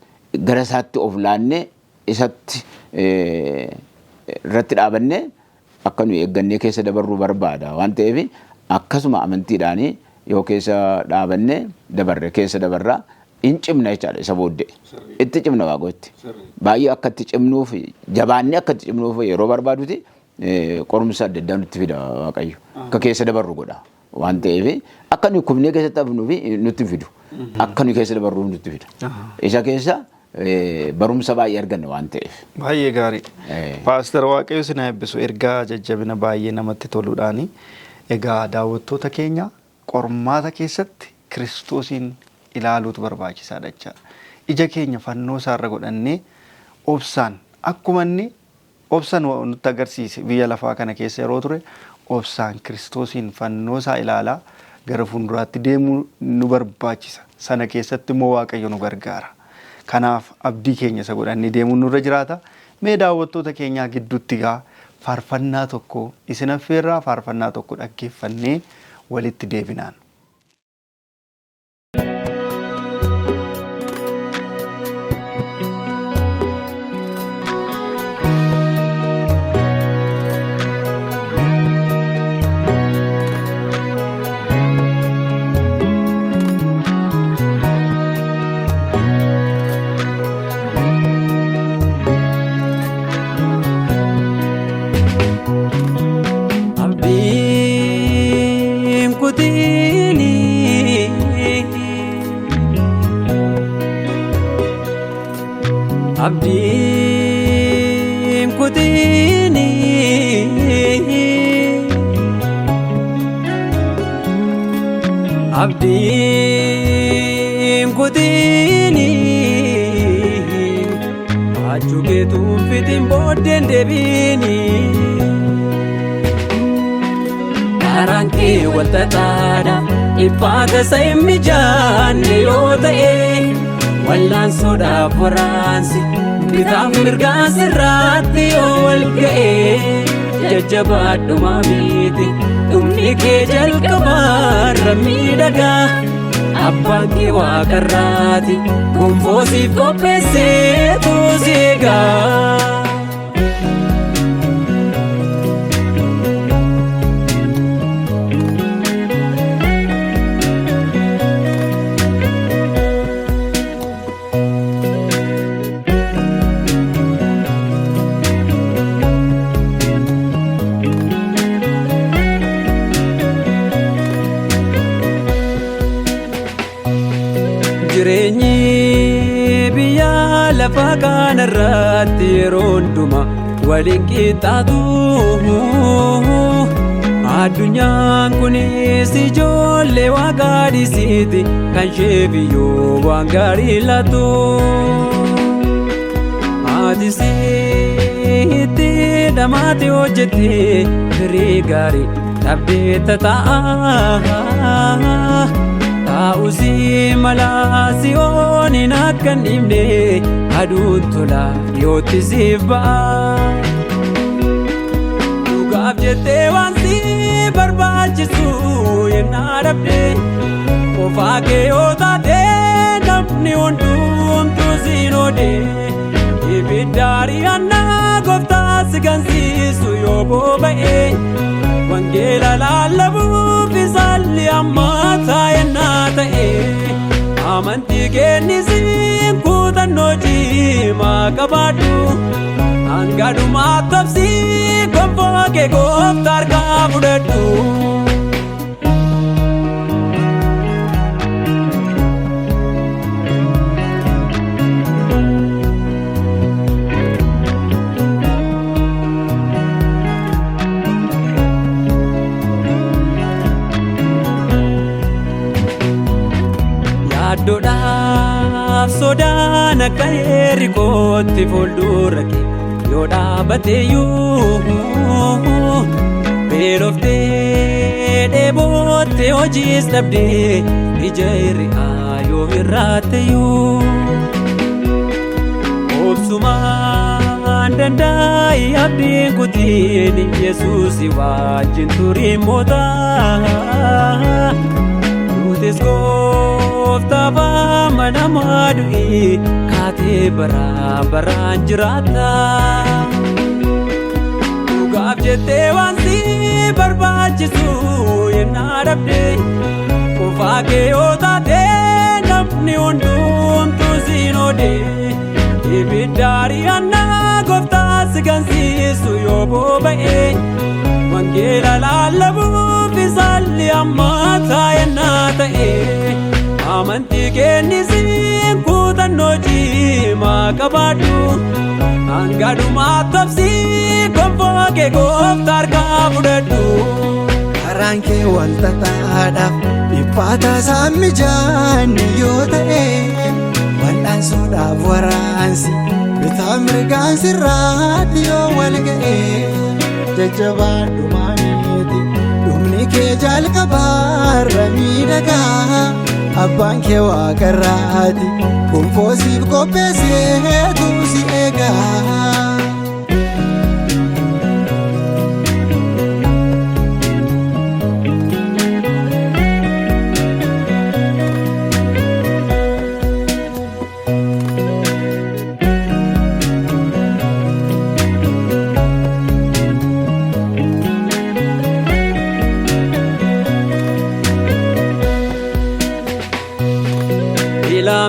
S3: gara isaatti of laanne isatti irratti dhaabanne akka nu eeggannee keessa dabarruu barbaada waan ta'eef akkasuma amantiidhaan yoo keessa dhaabanne dabarre keessa dabarraa hin cimna jechaadha isa booddee itti cimna Waaqayyotti baay'ee akka itti cimnuuf jabaannee akka itti cimnuuf yeroo barbaaduti qorumsa adda addaa nutti fida Waaqayyo akka keessa dabarru godha waan ta'eef akka nu kufnee keessatti hafnuuf nutti fidu akka nu keessa dabarruuf nutti fida isa keessa barumsa baay'ee arganna waan ta'eef.
S2: Baay'ee gaarii. Paaster Waaqayyo isin haa eebbisu ergaa jajjabina baay'ee namatti toluudhaani. Egaa daawwattoota keenya qormaata keessatti Kiristoosiin ilaaluutu barbaachisaadha jechaadha. Ija keenya fannoo isaarra godhannee obsaan akkuma inni obsa nutti agarsiise biyya lafaa kana keessa yeroo ture obsaan Kiristoosiin fannoo isaa ilaalaa gara fuulduraatti deemuu nu barbaachisa. Sana keessatti immoo Waaqayyo nu gargaara. Kanaaf abdii keenya isa godhannee deemuun nurra jiraata. Mee daawwattoota keenyaa gidduutti gaa faarfannaa tokko isin affeerraa faarfannaa tokko dhaggeeffannee walitti deebinaan.
S1: Abdiin kutini Abdiin kutini Abdiin kutini Achuu keetuun fitiin booddeen deebiini. Karaan kee wal xaxaadha ifaa tasa hin mijaanne yoo ta'e wallaansoodhaaf waraansi bitaaf mirgaan sirraatti yoo wal ga'e jajjabaadhumaa miti dhumni kee jalqabaarra miidhagaa abbaan kee waaqarraati gonfoo siif qopheesseetu si eegaa. Jireenyi biyya lafa kanarratti yeroo hundumaa waliin qixxaatu. Addunyaan kunis ijoollee waaqaa dhiisiiti kan ishee biyyoo waan gaarii laatu. Haati sitti dhamaate hojjettee firii gaarii dhabdee tataa'a. Taa'usi mala si'ooniin akka hin dhibne aduun tola dhiyootti siif ba'a. Dhugaaf jettee waan si barbaachisu yennaa dhabde qofaa kee yoo taate namni hundumtuu siin oode. Ibidda ari'annaa gooftaa si gansiisu yoo boba'e wangeela lallabuuf isaalli ammaa taa'ennaa ta'e. Amantii kennisiin kutannoo cimaa qabaadhu hanga dhumaa tabsii gonfoo kee gooftaa harkaa fudhadhu. Yaaddoodhaaf sodaan akka Yerikootti fuuldura kee yoo dhaabateeyyuu beeloftee dheebottee hojiis dhabdee ija hirri'aa yoo hir'aateyyuu obsumaan dandaa'i abdiin kutiin Yesuus wajjin turii mootaa. Nutis gooftaaf amanamaa du'i kaatee bara baraan jiraata. Dhugaaf jettee waan si barbaachisu yennaa dhabde qofaa kee yoo taate namni hundumtuu siin oode. Ibidda ari'annaa gooftaa si gansiisu yoo boba'e wangeela lallabuuf isaalli ammaa taa'ennaa ta'e. Amantii kennisiin kutannoo cimaa qabaadhu hanga dhumaa tabsii gonfoo kee gooftaa harkaa fudhadhu.
S4: Karaan kee wal xaxaadhaaf dhiphaa taasaan mijaanne yoo ta'e wal'aansoodhaaf waraansi bitaa mirgaan sirraatti yoo wal ga'e jajjabaadhu maamiiti dhumni kee jalqabaarra miidhagaa abbaan kee waaqarraati gonfoo siif qopheesseetu si eegaa.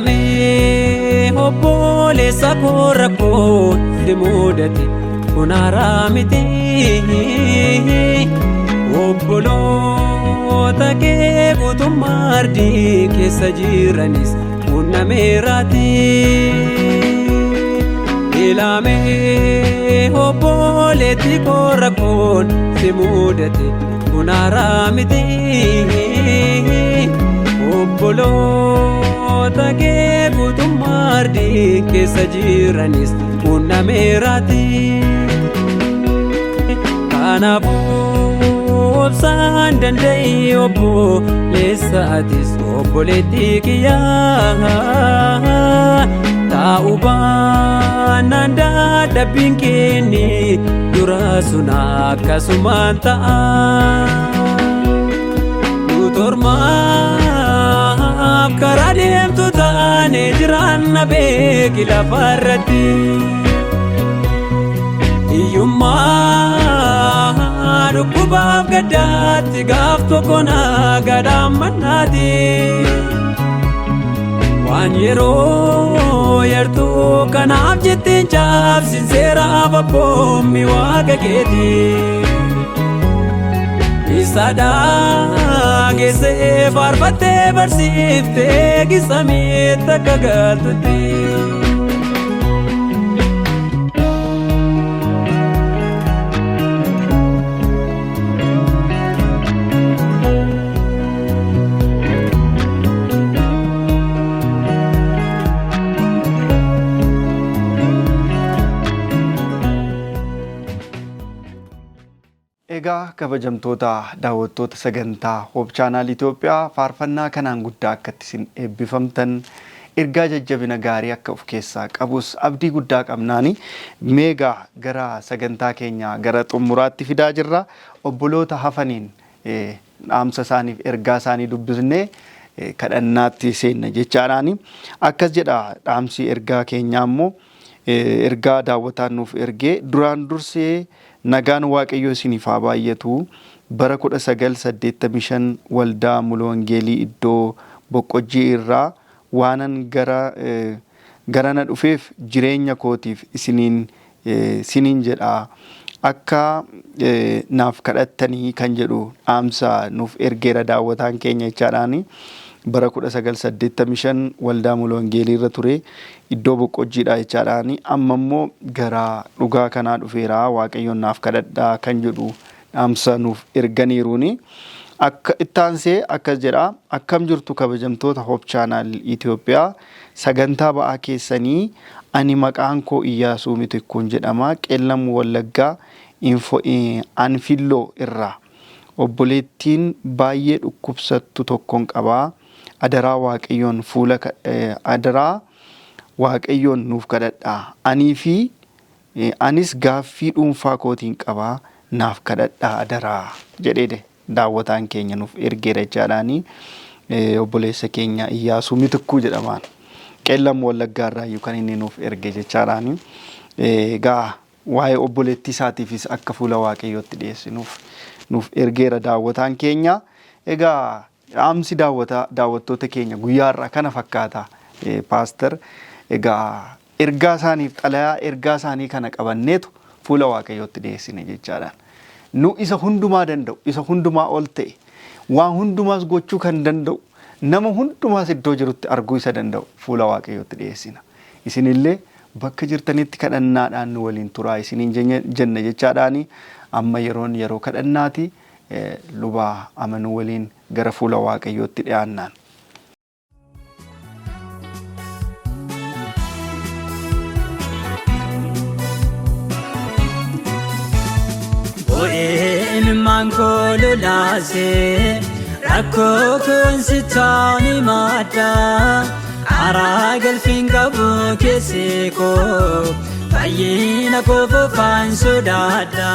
S1: Ilaamee obboleessa koo rakkoo si mudate kun haaraa miti. Obboloota kee guutummaa ardii keessa jiranis qunnameeraati. Ilaamee obboleetti koo rakkoon si mudate kun haaraa miti. Obboloota kee guutummaa ardii keessa jiranis qunnameeraati. Kanaafuu obsaan danda'i obboleessa atis obboleettii kiyyaa taa'uu baannaan dadhabbiin keenni dura sun akkasumaan ta'a. Tormaaf karaa deemtu taane jiraanna beeki lafarratti. Hiyyummaa dhukkubaaf gaddaatti gaaf tokko nagadhaan mannaati. Waan yeroo yartuu kanaaf jetteen caabsin seeraaf abboommi waaqa keeti. Isaadhaa Geessee faarfattee barsiiftee gisamii takka galtutti.
S2: Egaa kabajamtoota daawwattoota sagantaa Hope Channel Itoophiyaa, faarfannaa kanaan guddaa akka isin eebbifamtan, ergaa jajjabina gaarii akka of keessaa qabus abdii guddaa qabnaani. Meegaa gara sagantaa keenya gara xumuraatti fidaa jirra. Obboloota hafaniin dhaamsa isaaniif ergaa isaanii dubbisnee kadhannaatti seenna jechaadhaani. Akkas jedha dhaamsi ergaa keenyaa immoo, ergaa daawwataan nuuf ergee: "Duraan dursee nagaan Waaqayyoo isiniif haa baay'atu. Bara 1985 waldaa Mulu Wangeelii iddoo Boqqojjii irraa waanan gara garana dhufeef jireenya kootiif isiniin siniin jedha, akka naaf kadhattanii" kan jedhu dhaamsa nuuf ergeera daawwataan keenya jechaadhaani. Bara 1985 waldaa Mulu Wangeelii irra ture, iddoo Boqqojjiidha jechaadhaani. Amma immoo gara dhugaa kanaa dhufeera, Waaqayyoon naaf kadhadhaa kan jedhu dhaamsa nuuf erganiiruuni. Akka ittaansee akkas jedha: "Akkam jirtu kabajamtoota Hope Channel Itoophiyaa, sagantaa ba'aa keessanii? Ani maqaan koo Iyyaasuu Mitikkuun jedhama, Qeellam Wallaggaa Anfilloo irraa. Obboleettiin baay'ee dhukkubsattu tokkon qabaa. Adaraa Waaqayyoon fuula adaraa Waaqayyoon nuuf kadhadhaa. Anii fi anis gaaffii dhuunfaa kootiin qabaa, naaf kadhadhaa adaraa" jedhee daawwataan keenya nuuf ergeera jechaadhaani. Obboleessa keenya Iyyaasuu Mitikkuu jedhamaan. Qeellam Wallaggaa irraayyuu kan inni nuuf erge jechaadhaani. Egaa waa'ee obboleettii isaatiifis akka fuula Waaqayyootti dhiyeessinuuf nuuf ergeera daawwataan keenya. Egaa dhaamsi daawwattoota keenya guyyaa har'aa kana fakkaata, paaster. Egaa ergaa isaaniif xalayaa ergaa isaanii kana qabanneetu fuula Waaqayyootti dhiyeessine jechaadhaan. Nu isa hundumaa danda'u, isa hundumaa ol ta'e, waan hundumaas gochuu kan danda'u, nama hundumaas iddoo jirutti arguu isa danda'u fuula Waaqayyootti dhiyeessina. Isinillee bakka jirtanitti kadhannaadhaan nu waliin turaa isiniin jenna jechaadhaani. Amma yeroon yeroo kadhannaati, lubaa amanuu waliin gara fuula Waaqayyootti dhiyaannaan.
S1: Bo'ee imimmaan koo lolaasee, rakkoo koon sitaan himadha. Karaa galfiin qabu keessi koo, fayyina koo fofaan sodaadha.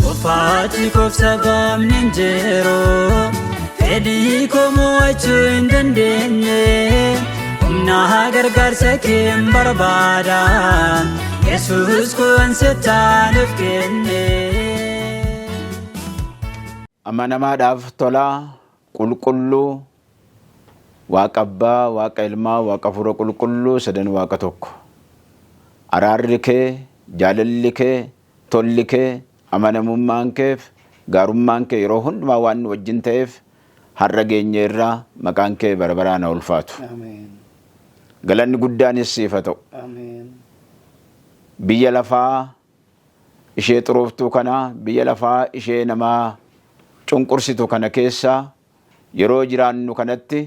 S1: Qofaati koof sababni hin jiru, fedhii koo mo'achuu hin dandeenye. Humna gargaarsa kee hin barbaada, Yesuus koo sittaan of kenne.
S3: Amanamaadhaaf tolaa, qulqulluu Waaqa Abbaa, Waaqa Ilmaa, Waaqa Hafuura Qulqulluu, sadan Waaqa tokko. Araarri kee, jaalalli kee, tolli kee, amanamummaan keef gaarummaan kee yeroo hundumaa waan nu wajjin ta'eef har'a geenye irraa maqaan kee bara baraan haa ulfaatu. Galanni guddaanis siif haa ta'u. Biyya lafaa ishee xurooftuu kana, biyya lafaa ishee nama cunqursitu kana keessa yeroo jiraannu kanatti,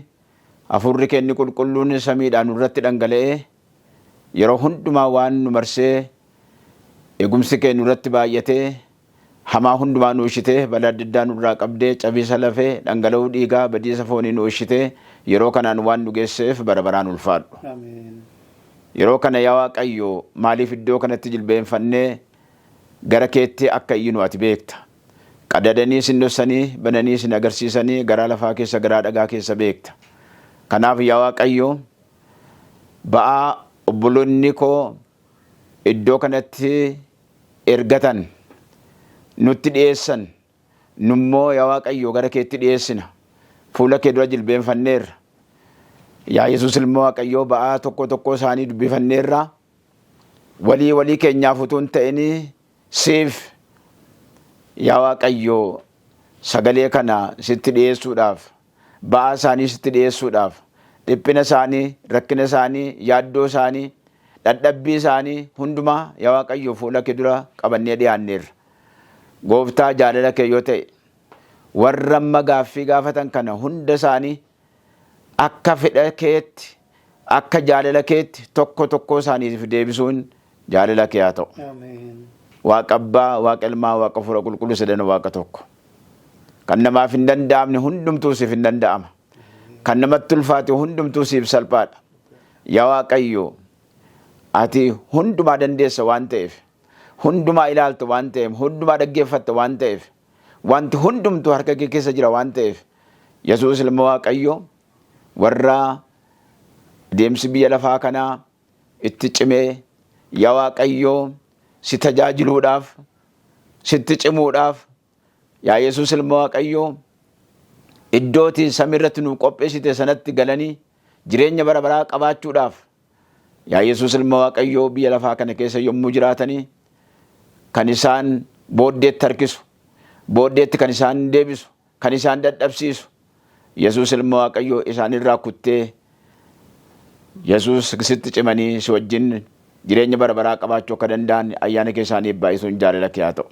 S3: hafuurri kee inni qulqulluun samiidhaan nurratti dhangala'ee yeroo hundumaa waan nu marsee, eegumsi kee nurratti baay'atee, hamaa hundumaa nu ishitee, balaa adda addaa nurraa qabdee, cabiisa lafee, dhangala'uu dhiigaa, badiisa foonii nu ishitee yeroo kanaan waan nu geesseef bara baraan ulfaadhu. Yeroo kana yaa Waaqayyo, maaliif iddoo kanatti jilbeenfannee gara keetti akka iyyinu ati beekta. Qadadanii sin dhossanii, bananii sin agarsiisanii, garaa lafaa keessa, garaa dhagaa keessa beekta. Kanaaf yaa Waaqayyo, ba'aa obboloonni koo iddoo kanatti ergatan nutti dhiyeessan, nummoo yaa Waaqayyo gara keetti dhiyeessina. Fuula kee dura jilbeenfanneerra. Yaa Yesuus ilma Waaqayyoo, ba'aa tokko tokko isaanii dubbifanneerra. Walii walii keenyaaf utuu hin ta'in siif yaa Waaqayyo. Sagalee kana sitti dhiyeessuudhaaf, ba'aa isaanii sitti dhiyeessuudhaaf, dhiphina isaanii, rakkina isaanii, yaaddoo isaanii, dadhabbii isaanii hundumaa yaa Waaqayyo fuula kee dura qabannee dhiyaanneerra. Gooftaa, jaalala kee yoo ta'e, warra amma gaaffii gaafatan kana hunda isaanii akka fedha keetti, akka jaalala keetti tokko tokko isaaniif deebisuun jaalala kee haa ta'u. Waaqa Abbaa, Waaqa Ilmaa, Waaqa Hafuura Qulqulluu, sadan Waaqa tokko. Kan namaaf hin danda'amne hundumtuu siif hin danda'ama. Kan namatti ulfaate hundumtuu siif salphaadha. Yaa Waaqayyo, ati hundumaa dandeessa waan ta'eef, hundumaa ilaaltu waan ta'eef, hundumaa dhaggeeffatta waan ta'eef, wanti hundumtuu harka kee keessa jira waan ta'eef, Yesuus ilma Waaqayyo, warra deemsi biyya lafaa kanaa itti cimee, yaa Waaqayyo, si tajaajiluudhaaf, sitti cimuudhaaf, yaa Yesuus ilma Waaqayyo, iddootii samiirratti nu qopheessite sanatti galanii jireenya bara baraa qabaachuudhaaf, yaa Yesuus ilma Waaqayyoo, biyya lafaa kana keessa yommuu jiraatanii kan isaan booddeetti harkisu, booddeetti kan isaan deebisu, kan isaan dadhabsiisu, Yesuus ilma Waaqayyoo, isaanirraa kuttee, Yesuus, sitti cimanii si wajjin jireenya bara baraa qabaachuu akka danda'an ayyaana kee isaaniif baay'isuun jaalala kee haa ta'u.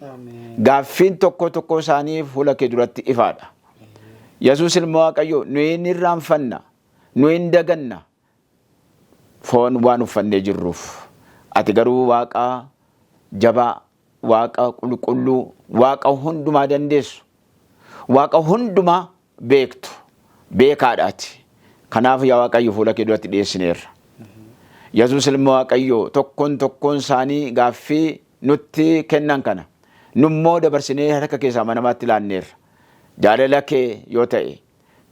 S3: Gaaffiin tokko tokko isaanii fuula kee duratti ifaadha. Yesuus ilma Waaqayyoo, nuyi hin irraanfanna, nuyi hin daganna, foon waan uffannee jirruuf. Ati garuu Waaqa jabaa, Waaqa qulqulluu, Waaqa hundumaa dandeessu, Waaqa hundumaa beektu, beekaadhaati. Kanaaf yaa Waaqayyo, fuula kee duratti dhiyeessineerra. Yesuus ilma Waaqayyoo, tokkoon tokkoon isaanii gaaffii nutti kennan kana nummoo dabarsinee harka keessaa amanamaatti laanneerra. Jaalala kee yoo ta'e,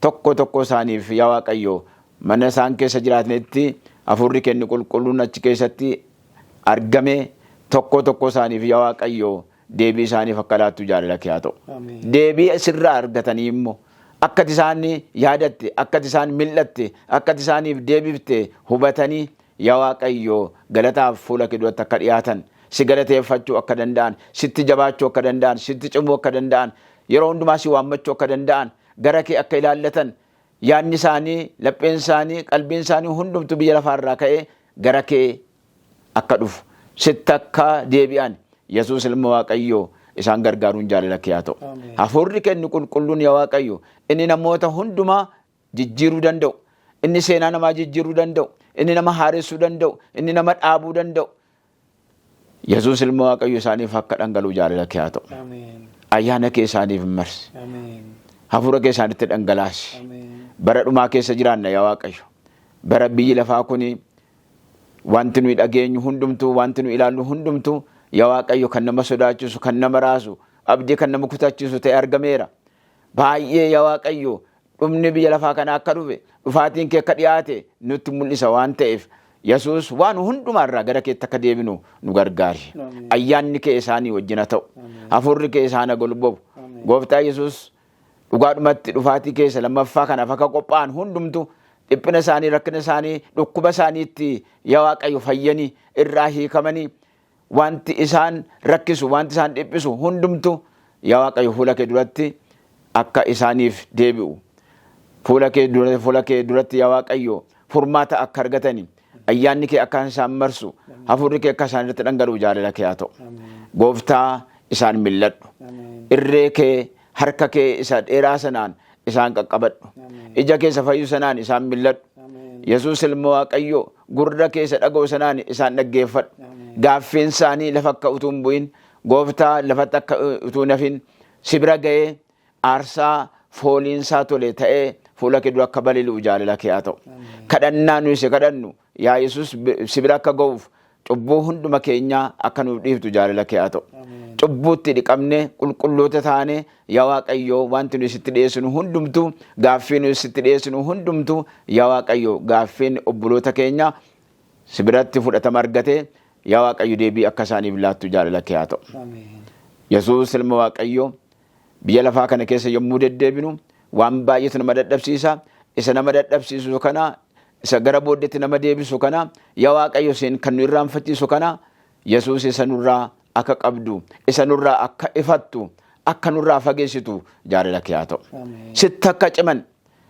S3: tokko tokko isaaniif yaa Waaqayyo, mana isaan keessa jiraatanitti hafuurri kenni qulqulluun achi keessatti argame tokko tokko isaaniif yaa Waaqayyo deebii isaaniif akka laattu jaalala kee haa ta'u. Deebii sirraa argatanii immoo akka isaan yaadatte, akka isaan mil'atte, akka isaaniif deebifte hubatanii, yaa Waaqayyo, galataaf fuula kee duratti akka dhiyaatan, si galateeffachuu akka danda'an, sitti jabaachuu akka danda'an, sitti cimuu akka danda'an, yeroo hundumaa si waammachuu akka danda'an, gara kee akka ilaallatan, yaadni isaanii, lapheen isaanii, qalbiin isaanii hundumtu biyya lafaarraa ka'ee gara kee akka dhufu, sitti akka deebi'an, Yesuus ilma Waaqayyoo, isaan gargaaruun jaalala kee haa ta'u. Hafuurri kennu qulqulluun, yaa Waaqayyo, inni namoota hundumaa jijjiiruu danda'u, inni seenaa namaa jijjiiruu danda'u, inni nama haaressuu danda'u, inni nama dhaabuu danda'u, Yesuus ilma Waaqayyo, isaaniif akka dhangala'u jaalala kee haa ta'u. Ayyaana kee isaaniif marsi. Hafuura kee isaanitti dhangalaasi. Bara dhumaa keessa jiraanna, yaa Waaqayyo. Bara biyyi lafaa kuni wanti nuyi dhageenyu hundumtuu, wanti nuyi ilaallu hundumtuu, yaa Waaqayyo, kan nama sodaachisu, kan nama raasu, abdii kan nama kutachiisu ta'e argameera. Baay'ee, yaa Waaqayyo, dhumni biyya lafaa kana akka dhufe, dhufaatiin kee akka dhiyaate nutti mul'isa waan ta'eef, Yesuus, waan hundumaarraa gara keetti akka deebinu nu gargaari. Ayyaanni kee isaanii wajjin haa ta'u. Hafuurri kee isaan haa golbobu. Gooftaa Yesuus, dhugaadhumatti dhufaatii keessa lammaffaa kanaaf akka qophaa'an hundumtu dhiphina isaanii, rakkina isaanii, dhukkuba isaaniitti, yaa Waaqayyo, fayyanii irraa hiikamanii, wanti isaan rakkisu, wanti isaan dhiphisu hundumtu, yaa Waaqayyo, fuula kee duratti akka isaaniif deebi'u. Fuula kee duratti, yaa Waaqayyo, furmaata akka argatani, ayyaanni kee akka isaan marsu, hafuurri kee akka isaan irratti dhangala'u jaalala kee haa ta'u. Gooftaa, isaan mil'adhu. Irree kee, harka kee isa dheeraa sanaan isaan qaqqabadhu. Ija kee isa fayyu sanaan isaan mil'adhu. Yesuus ilma Waaqayyo, gurra kee isa dhaga'u sanaan isaan dhaggeeffadhu. Gaaffiin isaanii lafa akka utuu hin bu'in, gooftaa, lafatti akka utuu hin hafin, si bira ga'ee aarsaa fooliinsaa tole ta'ee fuula kee dura akka balali'u jaalala kee haa ta'u. Kadhannaa nuyi si kadhannu, yaa Yesuus, si bira akka ga'uuf cubbuu hunduma keenyaa akka nuuf dhiiftu jaalala kee haa ta'u. Cubbuutti dhiqamne, qulqulloota taane, yaa Waaqayyo, wanti nuyi sitti dhiyeessinu hundumtu, gaaffii nuyi sitti dhiyeessinu hundumtu, yaa Waaqayyo, gaaffiin obboloota keenya si biratti fudhatama argate, yaa Waaqayyo, deebii akka isaaniif laattu jaalala kee haa ta'u. Yesuus ilma Waaqayyo, biyya lafaa kana keessa yommuu deddeebinu waan baay'eetu nama dadhabsiisa. Isa nama dadhabsiisu kana, isa gara booddeetti nama deebisu kana, yaa Waaqayyo, siin kan nu irraanfachiisu kana, Yesuus, isa nurraa akka qabdu, isa nurraa akka ifattu, akka nurraa fageessitu jaalala kee haa ta'u. Sitti akka ciman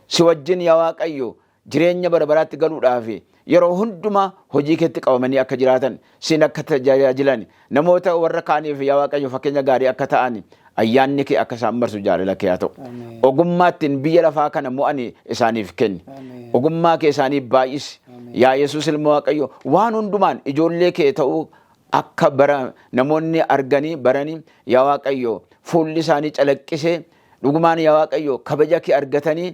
S3: si wajjin yaa Waaqayyo jireenya bara baraatti galuudhaaf yeroo hundumaa hojii keetti qabamanii akka jiraatan, siin akka tajaajilan, namoota warra kaaniif yaa Waaqayyo fakkeenya gaarii akka ta'an ayyaanni kee akka isaan marsu jaalala kee haa ta'u. Ogummaa ittiin biyya lafaa kana mo'ani isaaniif kenni. Ogummaa kee isaaniif baay'isi. Yaa Yesuus ilma Waaqayyo, waan hundumaan ijoollee kee ta'uu akka bara namoonni arganii baranii yaa Waaqayyo fuulli isaanii calaqqisee dhugumaan yaa Waaqayyo kabaja kee argatanii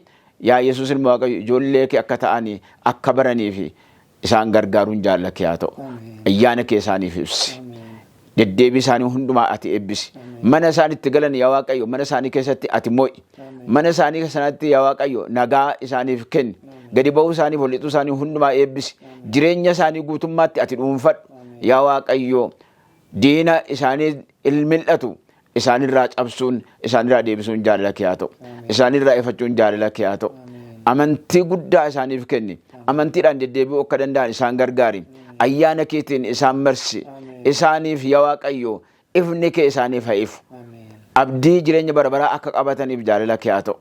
S3: yaa Yesuus ilma Waaqayyo ijoollee kee akka ta'anii akka baranii fi isaan gargaaruun jaalala kee haa ta'u. Ayyaana kee isaaniif ibsi. Deddeebii isaanii hundumaa ati eebbisi. Mana isaan itti galan yaa Waaqayyo mana isaanii keessatti ati mo'i. Mana isaanii sanatti yaa Waaqayyo nagaa isaaniif kenni. Gadi ba'uu isaanii ol lixuu isaanii hundumaa eebbisi. Jireenya isaanii guutummaatti ati dhuunfadhu. Yaa Waaqayyo diina isaanii mil'atu isaanirraa cabsuun isaanirraa deebisuun jaalala kee haa ta'u. Isaanirraa ifachuun jaalala kee haa ta'u. Amantii guddaa isaaniif kenni. Amantiidhaan deddeebi'uu akka danda'an isaan gargaari. Ayyaana keetiin isaan marsi. Isaaniif yaa Waaqayyo ifni kee isaaniif haa ifu. Abdii jireenya bara baraa akka qabataniif jaalala kee haa ta'u.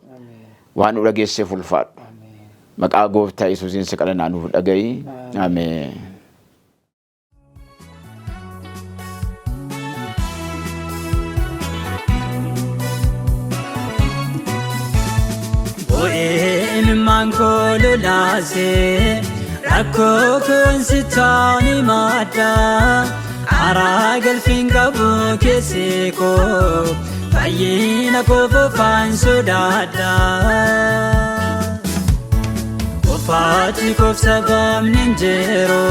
S3: Waan nu dhageesseef ulfaadhu. Maqaa gooftaa Yesuusiin si kadhannaa nuuf dhaga'i. Ameen.
S1: Bo'ee ilmaan koo lolaasee rakkoo koon sitaan himadha. Karaa galfiin qabu keessi koo fayyina koo fofaan sodaadha. Qofaati koof sababni hin jiru,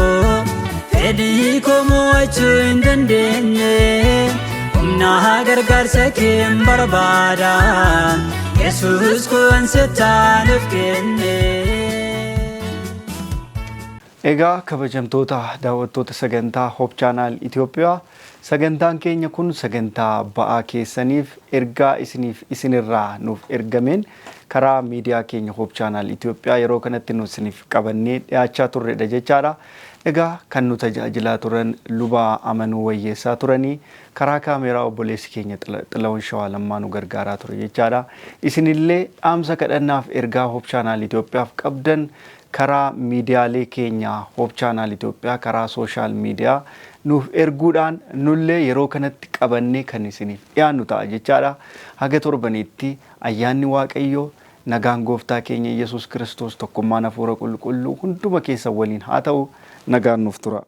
S1: fedhii koo mo'achuu hin dandeenye. Humna gargaarsa kee hin barbaada, Yesuus koo an sittaan of kenne.
S2: Egaa kabajamtoota daawwattoota sagantaa Hope Channel Itoophiyaa, sagantaan keenya kun sagantaa ba'aa keessaniif ergaa isiniif isinirraa nuuf ergameen karaa miidiyaa keenya Hope Channel Itoophiyaa yeroo kanatti nu isiniif qabannee dhiyaachaa turredha jechaadha. Egaa kan nu tajaajilaa turan Luba Amanuu Wayyeessaa turanii, karaa kaameeraa obboleessi keenya Xila'oon Shawaa Lammaa nu gargaaraa ture jechaadha. Isinillee dhaamsa kadhannaaf ergaa Hope Channel Itoophiyaaf qabdan karaa miidiyaalee keenya Hope Channel Itoophiyaa karaa sooshaal miidiyaa nuuf erguudhaan nullee yeroo kanatti qabannee kan isiniif dhiyaannu ta'a jechaadha. Haga torbaniitti ayyaanni Waaqayyoo, nagaan gooftaa keenya Yesuus Kiristoos, tokkummaan hafuura qulqulluu hunduma keessan waliin haa ta'u. Nagaan nuuf tura.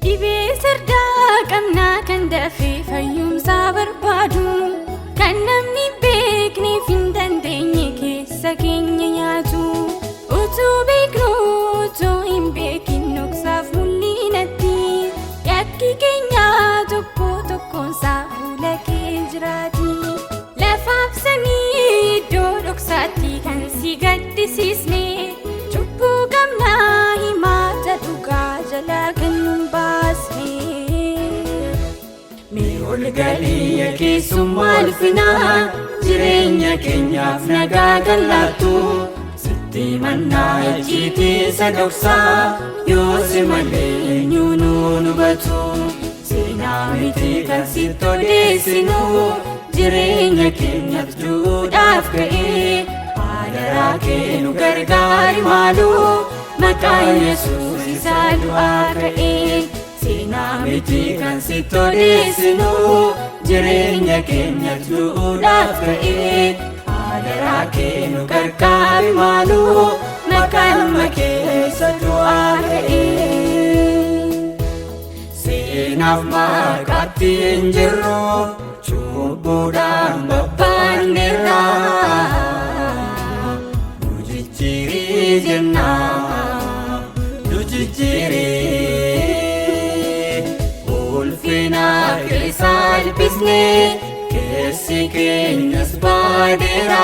S5: Dhibee sirdaa qabnaa kan dafee fayyumsaa barbaadu, kan namni beekneef hin dandeenye keessa keenya nyaatu. Utuu beeknu utuu hin beekin dhoksaaf mul'inatti yakki keenya tokko tokkoonsaa fuula kee jiraati. Lafaaf samii iddoo dhoksaatti kan si gaddisiisne cubbuu qabnaa himaata dhugaa jalaa kan nun baasne.
S1: Mee ol galii keessummaa ulfinaa, jireenya keenyaaf nagaa kan laattu, sitti mannaa icciitii isa dhoksaa, yoo si malee eenyu nu hubatu. Seenaa miti kan sitti odeessinu, jireenya keenyaaf duudhaaf ka'ee, haadaraa kee nu gargaari maaloo, maqaa Yesuus isa du'aa ka'ee. Seenaa miti kan sitti odeessinu, jireenya keenyaaf duudhaaf ka'ee, haadaraa kee nu gargaari maaloo, maqaa ilma kee isa du'aa ka'ee. Seenaaf maqaatti hin jirru, cubbuudhaan babbaanneerra. Nu jijjiirii jennaa, nu jijjiirii. Ulfina kee salphisnee, keessi keenyas baadeera.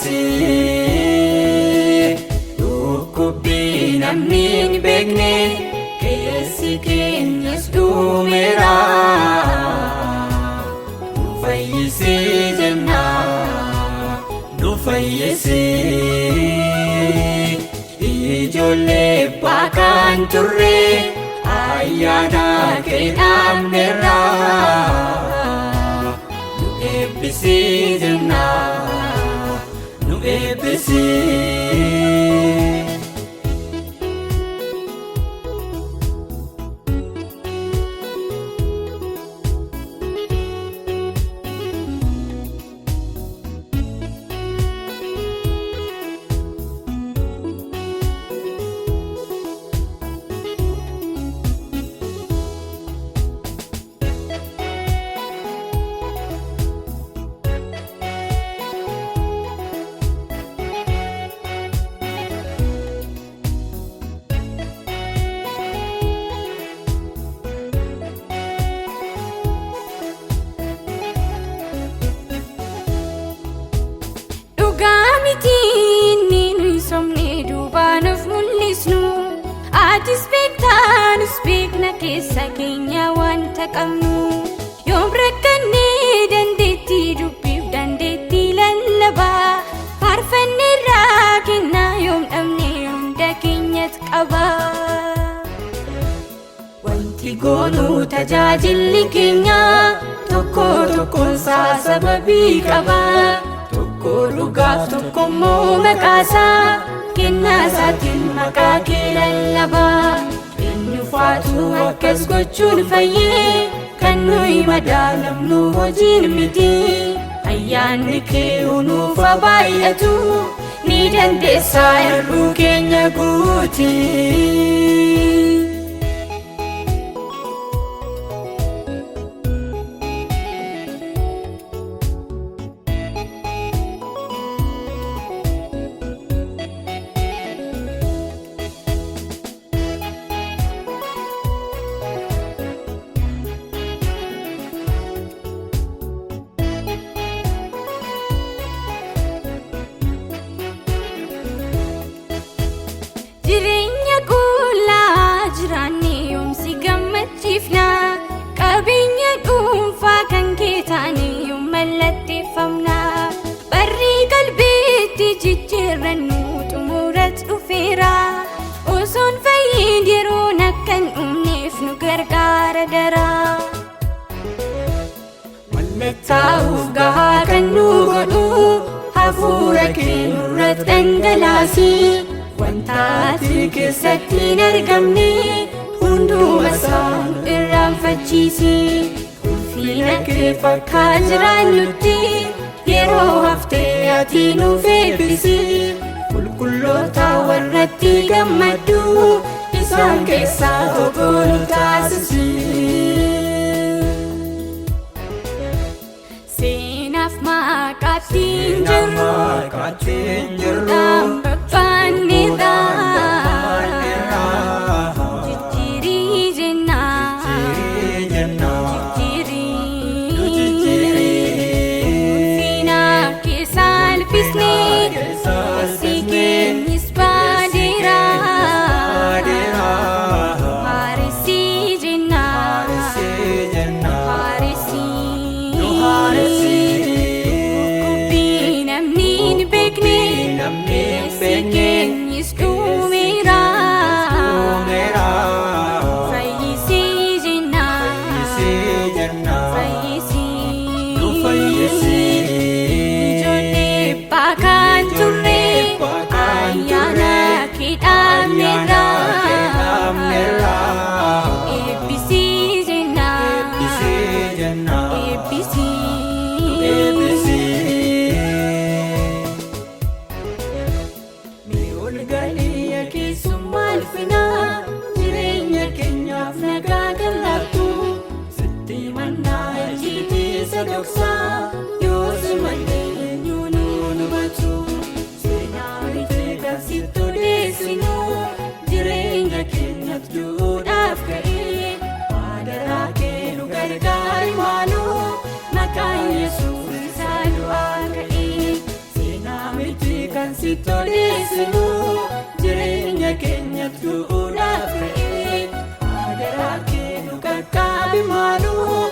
S1: haaressii. Dhukkubbii namni hin beekne keessi keenyas dhumeera. Nu fayyisii jenna, nu fayyisii. Ijoollee abbaa kan turre ayyaana kee dhaabneerra. Nu eebbisii jenna, nu eebbisii.
S5: Dhugaa miti inni nuyi somne duubaan of mul'isnu. Atis beektaa nus beekna keessa keenya wanta qabnu. Yoom rakkannee dandeettii dubbiif dandeettii lallabaa. Faarfanneerraa kennaa yoom dhabne hunda keenyatu qaba.
S1: Wanti goonuu tajaajilli keenya tokko tokkoonsaa sababii qaba. Tokko dhugaaf tokko immoo maqaasaa kennaa isaatiin maqaa kee lallaba. Eenyu faatu akkas gochuun fayyee kan nuyi madaalamnu hojiin miti. Ayyaanni kee nuuf haa baay'atu ni dandeessaa hir'uu keenya guuti.
S5: Jireenya qullaa jiraanne yoomsi gammachiifna. Qabeenya dhuunfaa kan kee taane yoom mallatteeffamna. Barri qalbiitti jijjiirrannu xumurat dhufeera. Osoon fayyiin yeroon akka hin dhumneef nu gargaara daraa.
S1: Mallattaa'uuf gahaa kan nu godhu hafuura kee nurratti dhangalaasi. Wanta ati keessatti hin argamne hunduma isaa nu irraanfachiisi. Ulfina kee fakkaa jiraannutti yeroo haftee ati nuuf eebbisi. Qulqulloota warratti gammaddu isaan keessaa tokko nu taasisi.
S5: Seenaaf maqaatti hin jirru.
S4: Maqaatti hin jirru.
S5: Dhaan babbaanneerra. Jijjiirii jenna.
S4: Jijjiirii jenna.
S5: Jijjiirii. Ulfina kee salphisnee. Si keenyis baadeera. Haaresii jenna. Haaresii. Dhukkubbii namni hin beekne. Si keenyis dhumeera. Fayyisii jenna. Fayyisii. Ijoollee abbaa kan turre ayyaana kee dhaabneerra. Eebbisii jenna. Eebbisii.
S1: Mee ol galii keessummaa ulfinaa jireenya keenyaaf nagaa gallattu sitti mannaa ejjiitii isa dhoksaa yoo si malee eenyuun nu hubatu seenaa miti kan sitti odeessinu jireenya keenyaaf duudhaaf ka'ee maadaraa kee nu gargaari maaloo maqaan Yesuus isaa du'aa ka'ee. Seenaa miti Sitti odeessinu jireenya keenyatu du'uudhaaf ka'ee. Adaraa kee nu qaqqaabi maaloo.